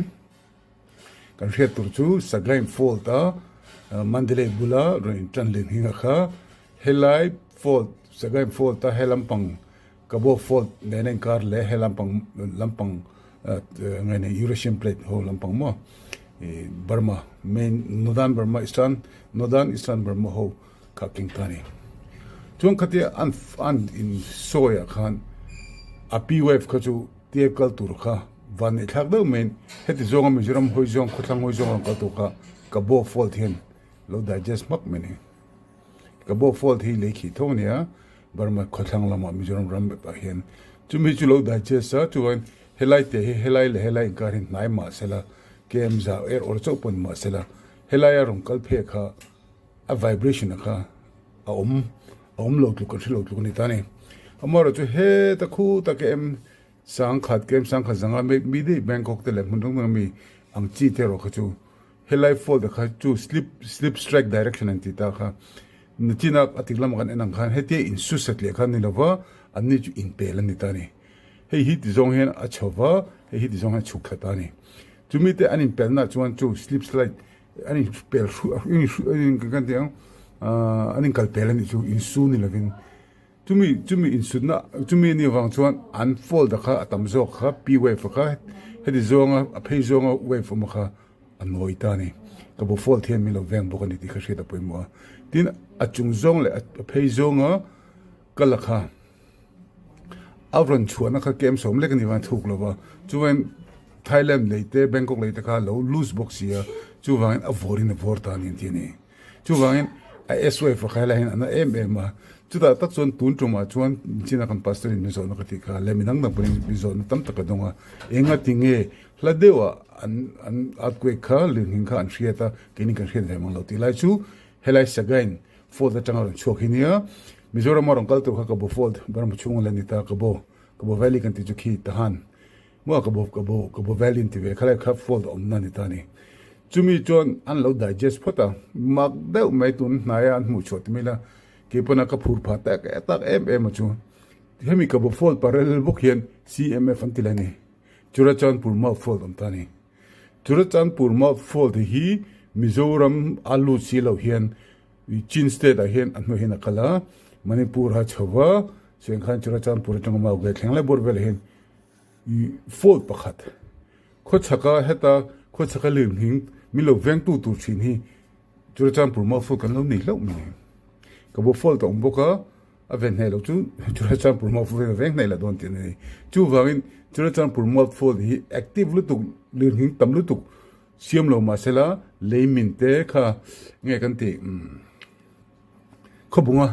kan hriat tur chu Sagaing fault a Mandalay bula rawn intan leh hming a kha helai fault Sagaing fault a he lampang Kabo fault nena inkar leh he lampang lampang nge ni Eurasian plate ho lampang maw Burma main Northern Burma Eastern Northern Eastern Burma ho Kha keng ta ni. Chuan khatia an an in sawi ah khan a P wave kha chu tia kal tur kha van neih thlak deuh mai in heti zawnga Mizoram hawi zawng khawthlang hawi zawng rawn kal tur kha ka bo fault hian lo digest hmak mai ni. Ka bo fault hi lei khih tho a nia Burma khawthlang lamah Mizoram ram ah hian chumi chu lo digest a chuan helai te hi helai leh helai inkar hi hnai mah sela KM za er awr chauh pawn mah sela helai a rawn kal phei kha a vibration a kha a awm a awm lo tluk kan hre lo tluk a ni ta a ni amaherawh chu heta khu taka em sangkhat kem sangkhat zanga mi mi daih Bangkok te leh hmun dang dang ami ang chi te erawh kha chu helai fault a kha chu slip slip strike direction an tih ta kha nachina a tik lamah kan en ang khan hetia in su sat leh kha a ni lova an ni chu inpel a ni ta a ni hei hi ti zawng hian a chho va hei hi ti zawng hian a chhuk thla ta a ni chumi te an inpelna chuan chu slip slide An in pel hru an in kan tih ang an in kal pel a nih chu in su ni lovin chumi chumi in sutna chumi anih avang chuan an fold a kha a tam zawk kha p wave a kha heti zawnga a phei zawnga wave awm a kha a nawi ta a ni ka bo fold hian min lo veng bawk a ni tih kha hriat a pawimawh a tin a chung zawng leh a phei zawnga kal a kha. A rawn chhuahna kha kem sawm lek a ni vang thuk lo va, chuan Thailand lei te Bangkok lei te kha lo loose bawk si a, chuvangin a vawrin a vawr ta a ni an ti a ni. Chuvangin a S-wave a kha helai hian a na em em a, chutah tak chuan tun tumah chuan China kan pastor in min zawhna ka tih kha leh midang dang pawhin min zawhna tam tak a dawng a, enga ti nge hla deuhah an an earthquake kha lirnghing kha an hriat a, keini kan hriat ve mang lo tih lai chu helai Sagaing Fault atanga rawn chhuak hi nia, Mizorama rawn kal tur kha ka bo fault Burma chhunga la ni ta ka bo, ka bo valley kan tih chu khi tahan maw ka bo ka bo ka bo valley an ti ve khalai kha fault a awmna ni ta ni. Chumi chuan an lo digest phawt a, mak deuh mai tun hnaia an hmuh chhuah ti mai la keipawna ka phur phah tak tak em em a chu hemi ka bo fault parallel bawk hian CMF an ti la ni, Churachandpur Mouth fault awm ta ni. Churachandpur Mouth fault hi Mizoram a lut si lo hian Chin state ah hian a hnuai hian a kal a, Manipur a chho va, chuan khan Churachandpur atanga Maugai thleng lai bawr velah hian fault pakhat khawchhaka heta khawchhaka lirnghing min lo vengtu tur thin hi Churachandpur Mouth fault kan lo nei hlauh mai a ni. Ka bo fault a awm bawk a, a ven hnaih loh chu Churachandpur Mouth fault hian a veng hnaih lah dawn tih a ni. Chuvangin Churachandpur Mouth fault hi active lutuk lirnghing tam lutuk Siam lo mahsela lei min te kha nge kan tih khawbunga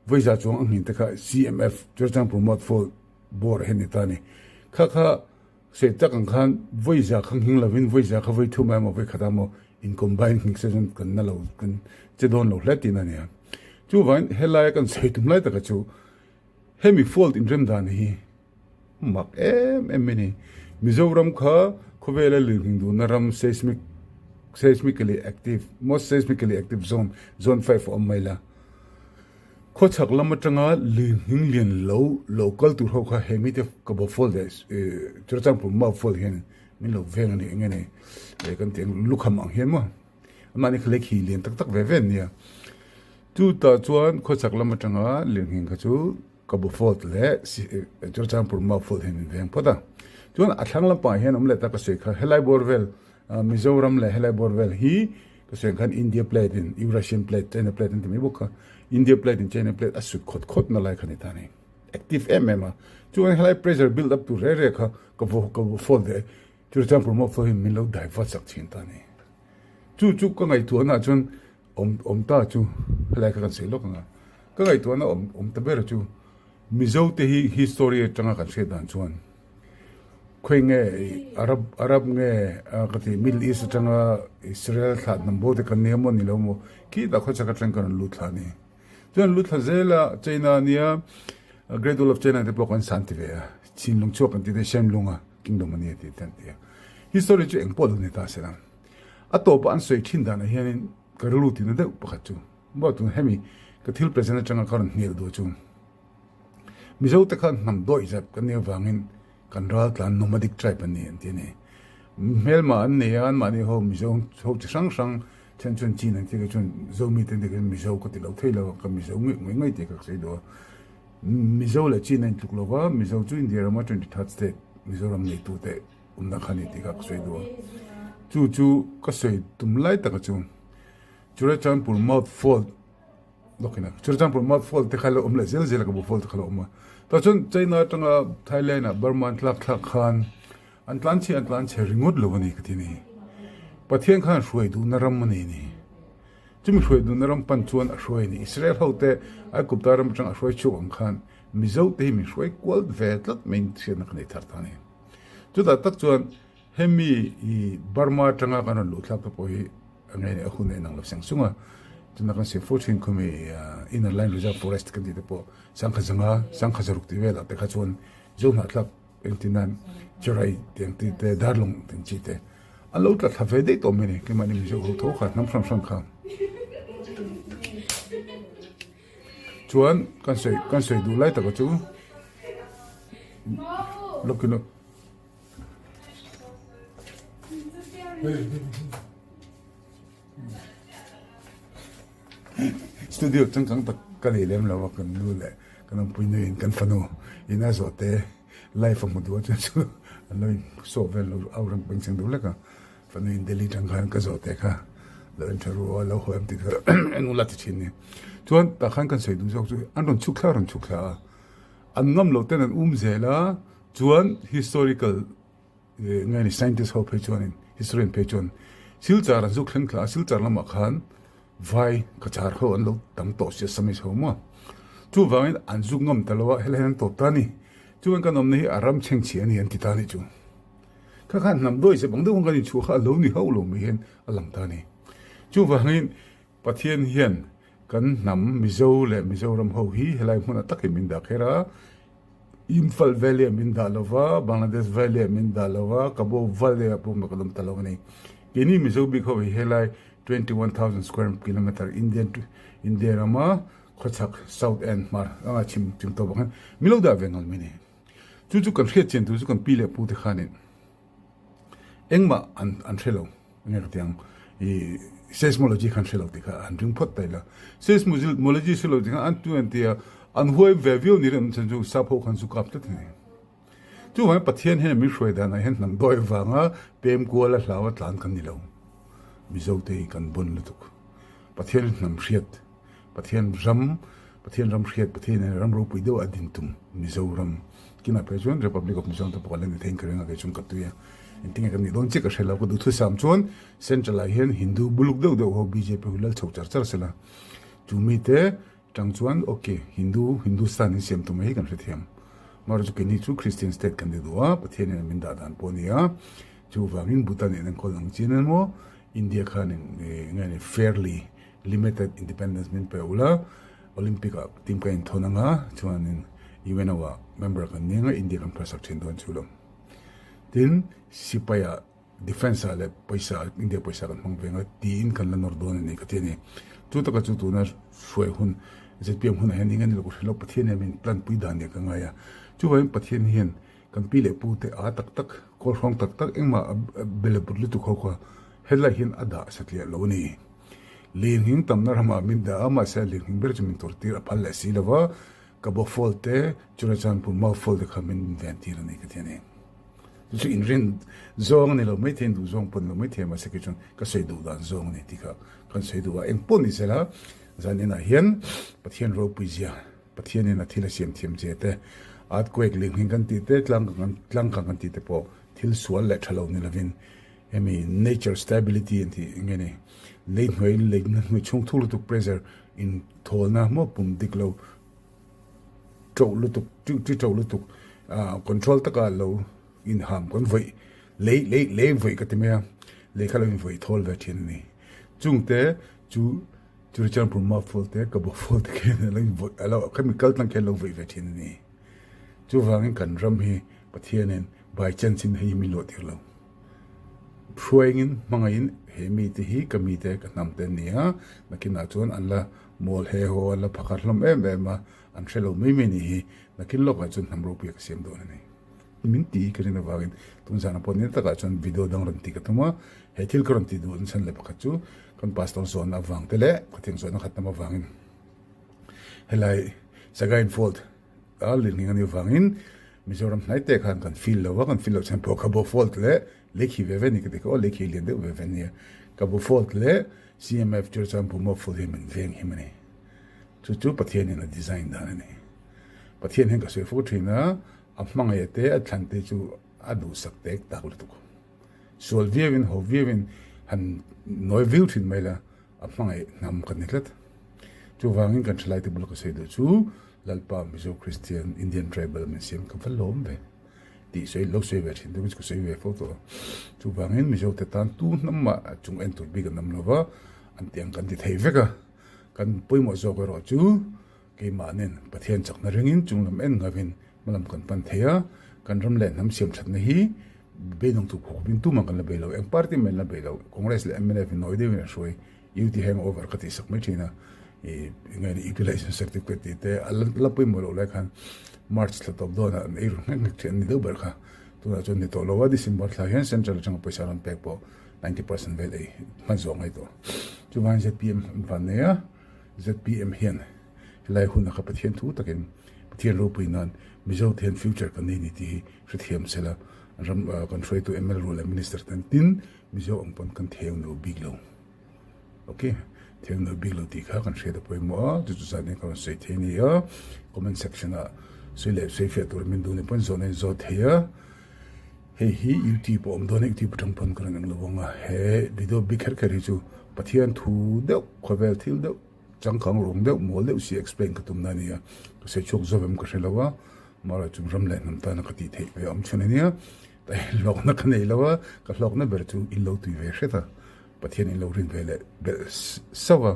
vawiza chuang a hmin te kha CMF Churachandpur Mouth Fault bawr hi a ni ta a ni. Kha kha sawi tak ang khan vawiza kha nghing lovin vawiza kha vawi thum emaw vawi khat emaw in combine nghing se chuan kan na lo kan che dawn lo hle tihna a ni a. Chuvangin helaia kan sawi tum lai taka chu hemi fault inrem dan hi Mak em em mai ni. Mizoram kha Khawvela lirnghing duhna ram seismic seismically active most seismically active zone zone 5 a awm mai la. Khawchhak lam atanga lirnghing lian lo lo kal tur ho kha he mite ka bo fault leh Churachandpur mau fault hian min lo veng a ni eng nge ni kan tih ang lukham ang hian maw amahni kha lei khi lian tak tak ve ve an nia. Chutah chuan khawchhak lam atanga lirnghing kha chu Ka bu fault leh Churachandpur mau fault hian min veng phawt a. Chuan a thlang lampangah hian awm leh ta ka sawi kha helai bawr vel Mizoram leh helai bawr vel hi ka sawi ang khan India plate in Eurasian plate China plate an ti mai bawk kha India plate in China plate a sut khawt khawt na lai kha ni ta ni. Active em em a. Chuan helai pressure build up tur reh reh kha ka bu ka bu fault leh Churachandpur mau fault hian min lo divert sak thin ta ni. Chu chu ka ngaihtuahna ah chuan Awm awm ta chu helai kha kan sawi lawk ang a, ka ngaihtuahna awm awm ta ber chu Mizo te hi history atanga kan hriat dan chuan khawi nge Arab Arab nge ka ti Middle East atanga Israel thlah hnam bo te kan nia maw ni lo maw khitah khawchhak atang kan rawn lut thla a ni. Chuan lut thla zel a China nia Great Wall of China te pawh kan san ti ve a, Chinlung chhuak kan ti te Shenlunga kingdom a nia tih te an ti a. History chu engpawh lo ni ta se la. A tawpah an sawi thin danah hianin ka rilru tina deuh pakhat chu maw tun hemi ka thil present atanga ka rawn hnial duh chu Mizo te khan hnam dawih zat kan nih avangin kan ral tlan nomadic tribe an ni an ti a ni. Hmelma an nei a, anmahni ho Mizo ho chi hrang hrang then chuan Chin an ti ka chuan Zomi te an ti ka chuan Mizo ka ti lo thei lo a, ka Mizo ngei ngei ngei tih ka sawi duh a. Mizo leh Chin a intluk lo va, Mizo chu India rama 23rd state Mizoram neitute Awmna kha ni tih kha ka sawi duh a. Chu chu ka sawi tum lai taka chu Churachandpur mouth fault lawkin a Churachandpur mouth fault te kha lo awm leh zel zel a ka bu fault te kha lo awm a. Tah chuan China atanga Thailand ah Burma an tlak thlak khan an tlan chhe an tlan chhe ringawt lo a ni ka ti ni. Pathian khan hruai duhna ram a nei ni. Chumi hruai duhna ram pan chuan a hruai a ni. Israel ho te Aigupta ram atanga a hruai chhuak ang khan Mizo te hi min hruai kual ve tlat mai in hriatna ka nei thar ta a ni. Chutah tak chuan hemi i Burma atanga kan rawn luh thlak te pawh hi a ngei a hun a inang lo seng sung a. Chutah kan siam fo thin khawmi Inner Line Reserve Forest kan tih te pawh sangkha zanga sangkha zaruk tih velah te kha chuan Zo hnahthlak engtin nan Charai tih ang tih te Darlawng tih ang chi te an lo tla thla ve daih tawh mai a ni. Keimahni Mizo ho tho kha hnam hrang hrang kha. Chuan kan sawi kan sawi duh lai taka chu lawkin a studio changkang tak ka nei lem lo a kan nu leh kan awmpui nuin kan fanu in a zawh te live a hmu duh a chuan chu an lo in sawh vel lo au reng bengchheng deuh hlek a. Fanu in Delhi tang khan ka zawh te kha lo en tha ru a, lo haw em tih kha en ula ti thin ni. Chuan tah khan kan sawi duh zawk chu an rawn chhuk thla rawn chhuk thla a, an ngam loh ten an um zel a, chuan historical nge ni scientist ho phei chuanin historian phei chuan Silchar an zuk thleng thla a, Silchar lamah khan vai kachar ho an lo tam tawh sia Assamese ho maw. Chuvangin an zuk ngam ta lo a, helai hian an tawp ta a ni. Chuan kan awmna hi a ram chhengchhia a ni an ti ta a nih chu. Kha khan hnam dawi zep ang deuh khan kan inchhuah kha a lo ni hauh lo mai hian a lang ta a ni. Chuvangin Pathian hian kan hnam Mizo leh Mizoram ho hi helai hmunah takin min dah kher a, Imphal Valley ah min dah lo va, Bangladesh Valley ah min dah lo va, Kabo Valley ah pawh kan awm ta lo a ni. Keini Mizo bik ho hi helai 21,000 square kilometre Indian India rama khawchhak South end hmar anga chhim chhim tawp ang hian min lo dah ve ngal mai a ni. Chu chu kan hriat chian tur chu kan pi leh pu te khanin engmah an an hre lo enge ka ti ang i seismology khan hre lo tih kha an ring phawt ta ila seismology hre lo tih kha an tu an tia an huai ve viau ni reng chan chu sap ho khan chu kap tlat ani chuvangin Pathian hian min hruai danah hian hnam dawi vanga pem kuala hlau a tlan kan ni lo Mizo te hi kan bun lutuk Pathian hnam hriat Pathian ram, Pathian ram hriat, Pathian in ram ropui deuh a din tum Mizoram kinah phei chuan Republic of Mizoram te pawh kan la ni thei in ka ring a kei chuan ka tui a, engtin nge kan nih dawn chiah ka hre lo, ka duhthusam chuan Central ah hian Hindu buluk deuh deuh ho bjp ho lal chho char char sela chu mite tang chuan ok Hindu Hindustan in siam tum hi kan hrethiam amaherawhchu chu keini chu Christian state kan ni duh a Pathian in min dah dan pawh a ni a chuvangin Bhutan in enkawl ang chin emaw India khan in nge ni fairly Limited Independence min pe ula, Olympic ah team ka inthawn anga, chuanin UNO ah member kan ni anga, India kan phalsak thin dawn chu lo. Tin, sipai ah. Defence ah leh pawisa India pawisa kan hmang ve ang a tiin kan la nawr dawn a ni ka ti a ni. Chu taka chu tuna hruai hun zpm hunah hian eng a ni lo ka hre lo Pathian hian min plan pui dan nia ka ngai a. Chuvangin Pathian hian kan pi leh pu te a tak tak kawl hrawng tak tak engmah a bel a but lutuk ho kha helai hian a dah satliah lo a ni. Lirnghing tamna ramah min dah a mahse a lirnghing ber chu min tur tir a phal leh si lo va ka bo fault te Churachandpur mau fault te kha min ven tir a ni ka ti a ni. Chu chu inrin zawng a ni lo maithei in duh zawng pawh a ni lo maithei mahse kei chuan ka sawi duh dan zawng a ni tih kha kan sawi duh a. Eng pawh ni sela zan inah hian Pathian ropui zia, Pathianin a thil a siam thiam che te, earthquake lirnghing kan tih te, tlang kang kan tih te pawh thil sual leh tha lo ni lovin hemi nature stability an tih nge ni lei hnuai lei hnuai chhung thuk lutuk pressure in thawlna maw pum dik lo ṭoh lutuk ṭi ṭoh lutuk ah control taka lo inham kan vawih lei lei lei vawih ka ti mai a lei kha lo invawih thawl ve ṭhin a ni chungte chu Churachandpur maful te ka bawkful te khian a lo invawih a lo khami kal tlang khian a lo vawih ve ṭhin a ni chuvangin kan ram hi Pathianin by chance in hei hi min luah tir lo hruaingin hmangaihin he mite hi ka mite ka hnam te an ni a nakinah chuan an la Mawl he haw an la phakhat hlawm em em a, an hre lo mai mai ni hi nakin lawkah chuan hnam ropui a ka siam dawn a ni. Min ti ka rin avangin tun zan pawh nil takah chuan video dang rawn ti ka tum a, he thil ka rawn ti duh chhan leh pakhat chu kan pastor zawnna avang te leh khawthiang zawnna khat tam avangin helai Sagain Fault a lirnghing a nih avangin Mizoram hnai te khan kan feel lo a, kan feel loh chhan pawh kha bo fault leh Lekhi ve ve ni ka ti kha aw, lekhi lian deuh ve ve nia. Ka bu fault leh CMF chu chuan bu maw full hi min veng him a ni. Chu chu Pathianin a design dan a ni. Pathian hian ka sawi fo thin a, a hmangaih te a thlan te chu a duhsak tek tak lutuk. Sual viauin ho viauin han nawi viau thin mai la, a hmangaih hnam ka ni tlat. Chuvangin kan thalaite bula ka sawi duh chu Lalpa Mizo Christian Indian Tribal min siam ka va lawm ve. Tih sawi lo sawi ve thin deuhin ka sawi ve fo tawh a. Chuvangin Mizote tan tu hnam mah chung en tur bik an awm lo va, an tih ang kan ti thei vek a. Kan pawimawh zawk erawh chu keimahnin Pathian chakna ringin chung lam en ngavin hmalam kan pan thei a, kan ram leh hnam siam thatna hi beidawng tur khawpin tumah kan la bei lo, eng party mah in la bei lo, Congress leh mnf in nawi deuhin an hruai. UT hangover ka tih sak mai thin a, ih enge ni utilization certificate tih te a la pawimawh loh lai khan March thla tawp dawnah an ei ru nghek nghek thin an ni deuh ber kha, tunah chuan ni tawh lo a, December thla hian central atanga pawisa rawn pek pawh 90% vel ei hman zawh ngai tawh. Chuvangin zpm an van nei a, zpm hian helai huna kha Pathian thu takin Pathian ropui nan Mizo te hian future kan nei ni tih hi hrethiam sela ram kan hruaitu mla leh minister ten tin Mizo ang pawn kan theu no bik lo. Ok, theu no bik lo tih kha kan hriat a pawimawh a, chu chu zan hian ka rawn sawi thei a ni a, comment section ah sawi leh sawi fiah tur min duh ni pawn zawhna in zawt thei a, hei hi youtube a awm dawn a, youtube atang pawn ka rawn eng lo ang a, he video bik kher kher hi chu Pathian thu deuh khawvel thil deuh changkang rawng deuh mawl deuh si explain ka tum na a ni a, ka sawi chhuak zawk em ka hre lo a, mahrawh chu ram leh hnam tana ka tih theih ve awm chhun a nia. Hlawkna ka nei lo a, ka hlawkna ber chu in lo tui ve hret a, Pathian in lo rin ve leh belh sauh a,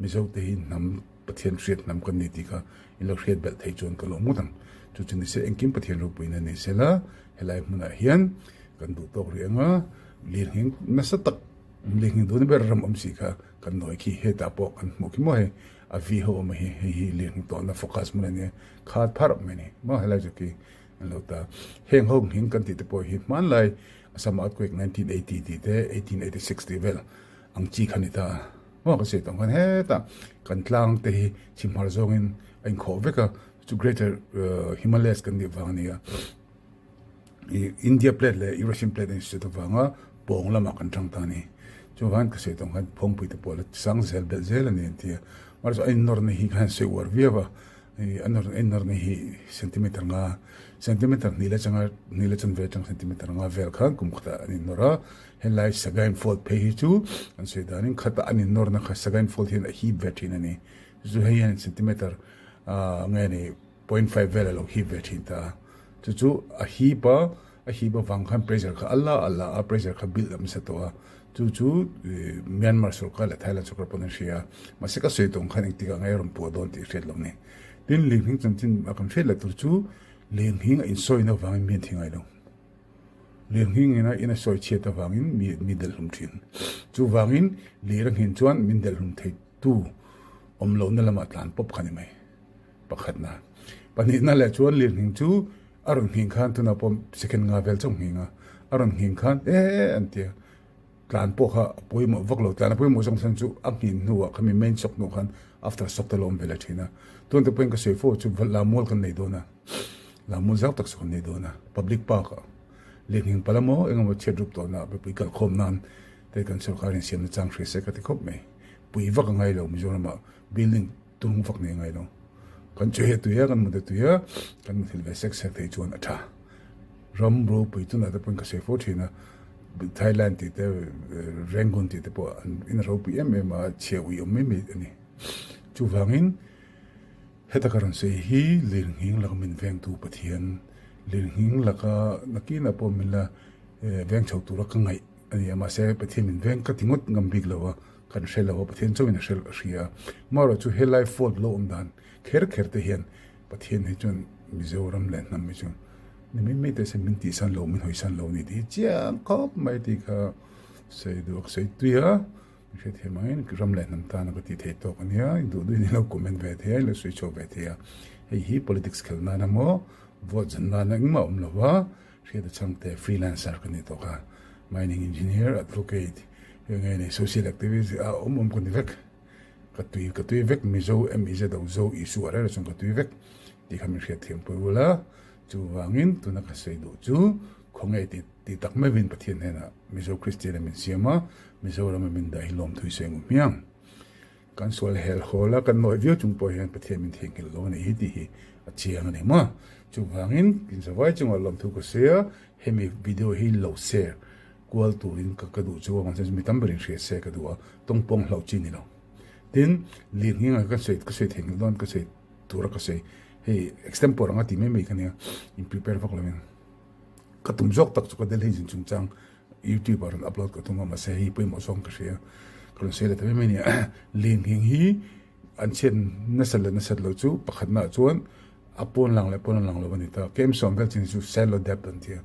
Mizo te hi hnam Pathian hriat hnam kan ni tih kha in lo hriat belh thei chuan ka lawm ngawt ang. Chu chu ni se engkim Pathian ropuina ni se la, helai hmunah hian kan duh tawk rih ang a, lirnghing nasa tak lirnghing duhna ber ram awm si kha kan nawi khi hetah pawh kan hmuh khi maw hei a vi ho awm a hi, hei hi lirnghing tawhna focus hmun a nia, khat pharh mai a ni maw helai chu khi. An lo ta. Heng ho hming kan tih te pawh hi hmanlai Assam earthquake 1980 tih te, 1886 tih vel ang chi kha ni ta. Maw ka sawi tawh khan hetah kan tlang te hi chhimhar zawngin a inkhawh vek a, chu Greater Himalayas kan nih vang a ni a. India plate leh Eurasian plate a insuit avanga pawng lamah kan tang ta a ni. Chuvangin ka sawi tawh khan phawngpui te pawh la sang zel belh zel a ni an ti a. Mahse a innawrna hi khan sawi uar viau a. A nawr en nawr na hi centimeter nga centimeter hnih leh changa hnih leh chanve atang centimeter nga vel khan kum khatah an innawr a, helai Sagaing Fault phei hi chu an sawi danin khatah an innawr na kha Sagaing Fault hian a hip ve thin a ni, chu hei hian centimeter ah nge ni point five vel a lo hip ve thin ta a, chu chu a hip a a hip avang khan pressure kha a la a la a pressure kha build up nasa tawh a. Chu chu Myanmar sorkar leh Thailand sorkar pawn an hria a, mahse ka sawi tawng khan engtikah nge rawn puah dawn tih hriat lo ni. Tin, Linghing chanchin a kan hriat leh tur chu Linghing a insawina vangin mi an thi ngai lo. Lirnghing ina in a sawi chhiat avangin mi mi delhlum thin. Chuvangin lir a nghin chuan min delhlum thei tu awm lohna lamah tlan pawp kha ni mai. Pakhatna. Pahnihna leh chuan lirnghing chu a rawn nghing khan tunah pawh second nga vel chauh nghing a, a rawn nghing khan e an tia tlan pawh kha a pawimawh vak lo, tlan a pawimawh zawng chhan chu a nghin hnuah khami main shock hnuah khan after shock te lo awm ve leh thin a. Tun te pawhin ka sawi fo chu Lamual kan nei dawn a, Lamual zau tak chu kan nei dawn a, public park ah lirnghing pala maw engemaw chhiat rup tawhna mipui kalkhawm nan te kan sorkar in siamna chang hria se ka ti khawp mai. Pui vak a ngai lo Mizoramah building tung vak nei a ngai lo. Kan chawi a tui a, kan mut a tui a, kan muthilh ve sek sek theih chuan a tha. Ram ropui tunah te pawhin ka sawi fo thin a, Thailand tih te, Rangoon tih te pawh an in ropui em em a, chhia ui awm mai mai a ni. Chuvangin heta ka rawn sawi hi lirnghing laka min vengtu Pathian, lirnghing laka nakinah pawh min la veng chho tura ka ngaih a ni a, mahse Pathian min veng ka ti ngawt ngam bik lo a, kan hre lo a, Pathian chauhin a hre hria a. Amaherawh chu helai fault lo awm dan kher kher te hian Pathian hi chuan Mizoram leh hnam hi chu ni mai mai teh se min tihsan lo, min hawisan lo a ni tih hi chiang khawp mai tih kha sawi duh a, ka sawi tui a, min hrethiam angin ram leh hnam tana ka tih theih tawk a nia, duh duhin i lo comment ve thei a, i lo sawi chhuak ve thei a, hei hi politics khelh nan emaw vote zan nan engmah a awm lo va, hriat a changte freelancer ka ni tawk a, mining engineer, advocate, eng nge ni social activist a awm awm ka ni vek. Ka tui ka tui vek Mizo M-I-Z-O Zo Isua reng reng chuan ka tui vek tih kha min hriat thiam pui ula, chuvangin tuna ka sawi duh chu khawnge tih tih tak meuhin Pathian hnenah Mizo Kristian a min siam a, Mizoram a min dah hi lawm thui sawi ngu hmiang. Kan sual hel hawl a, kan nawi viau chung pawh hian Pathian min theihnghilh lo a nih hi tih hi a chiang a ni maw. Chuvangin inzavai chungah lawmthu ka sawi a, hemi video hi lo share Kual turin ka ka duh chu a mahse mi tam berin hria se ka duh a, tawng pawng hlauh chi ni lo. Tin, lirnghing anga ka sawi ka sawi thei nghilh dawn ka sawi tura ka sawi hei extempore anga ti mai mai ka nia, in prepare vak lovin ka tum zawk tak chu ka Delhi zin chungchang YouTube ah rawn upload ka tum a mahse hei pawimawh zawng ka hria ka rawn sawi leh ta mai mai a nia. Lirnghing hi an chhiat nasat leh nasat loh chu pakhatnaah chuan A pawn lang leh pawn lang lo a ni ta. Kem sawm vel chin chu shallow depth an ti a.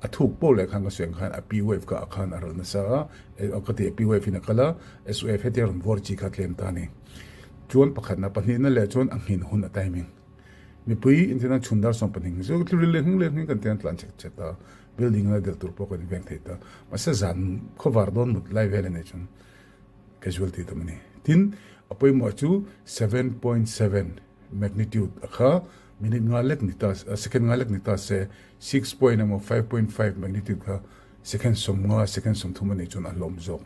A thuk pawh leh khan ka sawi ang khan a P wave kha a khan a ral nasa a, ka ti a P wave in a kal a, S wave hetia rawn vawr chi kha tlem ta a ni. Chuan pakhatna, pahnihna leh chuan a nghin hun a timing. Mipui inthina chhun dar 12 chu thil leh nghing leh nghing kan ti a, an tlan chhet chhet a, building la del tur pawh kan inveng thei ta. Mahse zan khawvar dawn mut lai vel a nih chuan casualty tam a ni. Tin, a pawimawh chu 7.7. Magnitude a kha minute nga lek ni ta second nga lek ni ta se 6 point emaw 5.5 magnitude kha second 50 second 30 a nih chuan a hlawm zawk.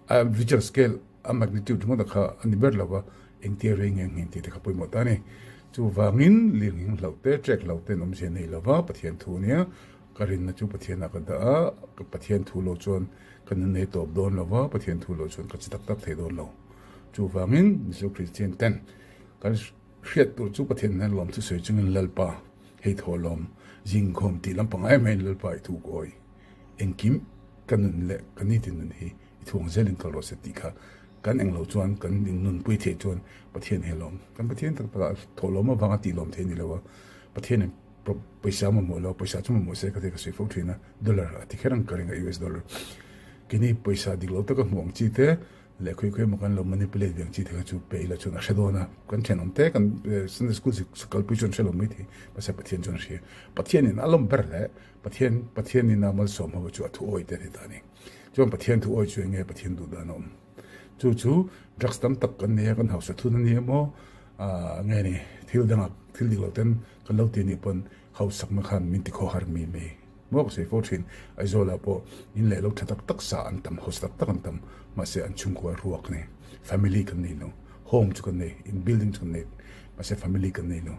A Richter scale a magnitude ringawt a kha a ni ber lo va, engtia rei nge nghin tih te kha pawimawh ta a ni. Chuvangin lirnghing hlauh te, trek hlauh te an awmzia nei lo va, Pathian thu ania ka rinna chu Pathianah ka dah a, Pathian thu lo chuan ka nun ei tawp dawn lo va, Pathian thu lo chuan ka chi tak tak thei dawn lo. Chuvangin Mizo Kristian ten Kan hriat tur chu Pathian hian lawm thusawi chungin Lalpa hei thaw lawm zingkhawm tih lampang ai maiin Lalpa i thu kawi engkim ka nun leh ka nitin nun hi i thuang zelin kal rawh se tih kha kan englo chuan kan nunpui theih chuan Pathian hi a lawm. Kan Pathian tak takah thaw lawm avanga tih lawm theih a ni lo a, Pathianin pawisa mamawh lo, pawisa chu mamawh se ka ti ka sawi fo thin a, dollar a ti kher ang ka ring a US dollar. Keini pawisa dik lo taka hmuh ang chi te Leh khawi khawi emaw kan lo manipulate ve ang chi te kha chu pe ila chuan a hre dawn a, kan thenawm te kan Sunday school kalpui chuan hre lo mai thei, mahse Pathian chuan a hria. Pathianin a lawm ber hle, Pathian Pathianin a malsawm ho chu a thu awi te a ni ta a ni. Chuan Pathian thu awi chu eng nge Pathian duh dan a awm? Chu chu drugs tam tak kan nei a, kan hausa thun a ni emaw, nge ni thil dangah thil dik lo ten kan lo ti a nih pawn hausakna khan min ti khawhar mi mai. Maw ka sawi fo thin, Aizawlah pawh in leh lo tha tak tak sa an tam, house tak tak an tam, mahse an chhungkua ruak a ni. Family kan nei lo, home chu kan nei, in building chu kan nei, mahse family kan nei lo.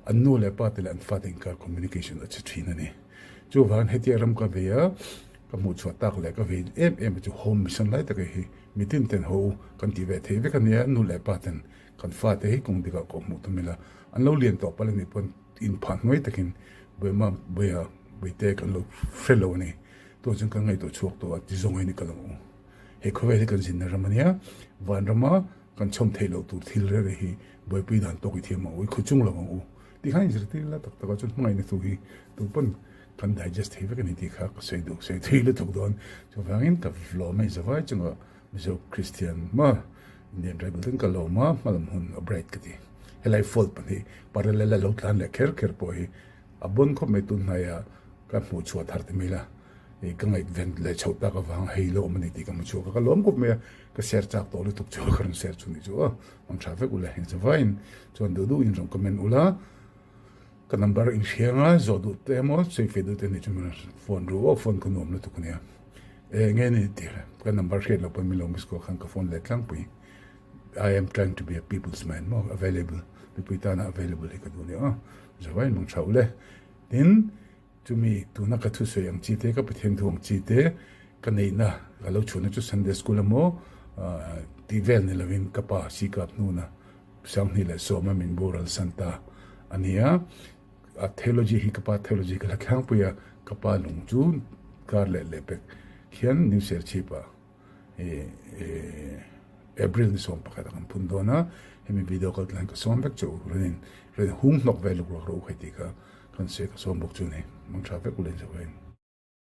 An nu leh pa te leh an fate inkar communication a che thin a ni. Chuvangin hetia ram ka vei a, ka hmuh chhuah tak leh ka vei em em chu home mission lai tak hi mitin ten haw u kan tih ve thei vek a nia, nu leh pa ten kan fate hi kawng dikah kawh hmuh tum ila, an lo lian tawh palh a nih pawn Inphah hnuai takin Buaima Buaia Buaite kan lo hre lo a ni. Tunah chuan kan ngaihtuah chhuak tawh a, ti zawng hi ni ka lo u. He khawvel hi kan zinna ram a nia, vanrama kan chhawm theih loh tur thil rere hi buaipui dan tawk i thiam ang u, i khaw chung lo ang u. Tikhan inzirtir la tak takah chuan hmangaihna thu hi tu pawn. Kan digest thei vek a ni tih kha ka sawi duh sawi thui lutuk dawn. Chuvangin ka lawm a inzavai chunga Mizo Christian maw Indian tribal ten ka lawm a, hmalam hun a bright ka ti. Helai fault pahnih parallel a lo tlan leh kher kher pawh hi a bon khawp mai tun hnaia ka hmuh chhuah thar ti mai la. I ka ngaihven leh chhoh tak avang hei lo awm a ni tih ka hmu chhuak a, ka lawm khawp mai a, ka share chak tawh lutuk chu ka rawn share chu ni chu aw, rawn tha vek ula heng zavaiin chuan duh duhin rawn comment ula. Ka number in hria nga zawh duh te emaw sawi feh duh te nih chu min phone ru aw phone ka nuam lutuk ania e nge ni tih ka number hriat loh pawn min lo miss call khan ka phone leh tlangpui I am trying to be a people's man maw available mipui tana available hi ka duh ania aw zawai mang tha ule tin chumi tuna ka thusawi ang chi te ka Pathian thu ang chi te ka neihna ka lo chhuahna chu Sunday school emaw tih vel ni lovin ka pa sikap hnuna 21 a min boral san ta a ni a, a theology hi ka pa theology ka la thlangpui a, ka pa lung chu kar leh leh pek khian New Serchhip ah April ni 11 ah kan phun dawn a, hemi video kal tlan ka sawm vek chu rawn in rawn hung hnawk ve luk ruak rawh u khai tih kha kan sawi ka sawm bawk chu ni, mang tha vek u len zawk in.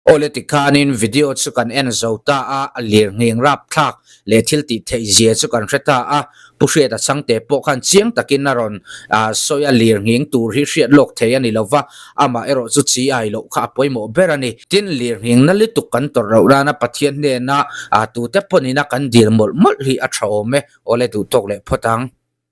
Awle tikhanin video chu kan en zo ta a, a lirnghing rapthlak leh thil tih theih zia chu kan hre ta a, Pu Hriata Chhangte pawh khan chiang takin a rawn sawi a, lirnghing tur hi hriat lawk thei a ni lova, amah erawh chu chi ai loh kha a pawimawh ber a ni. Tin, lirnghing na lutuk kan tawrh loh nana Pathian hnena tute pawnina kan dil mawlh mawlh hi a tha awm e, awle duhtawk leh phawt ang.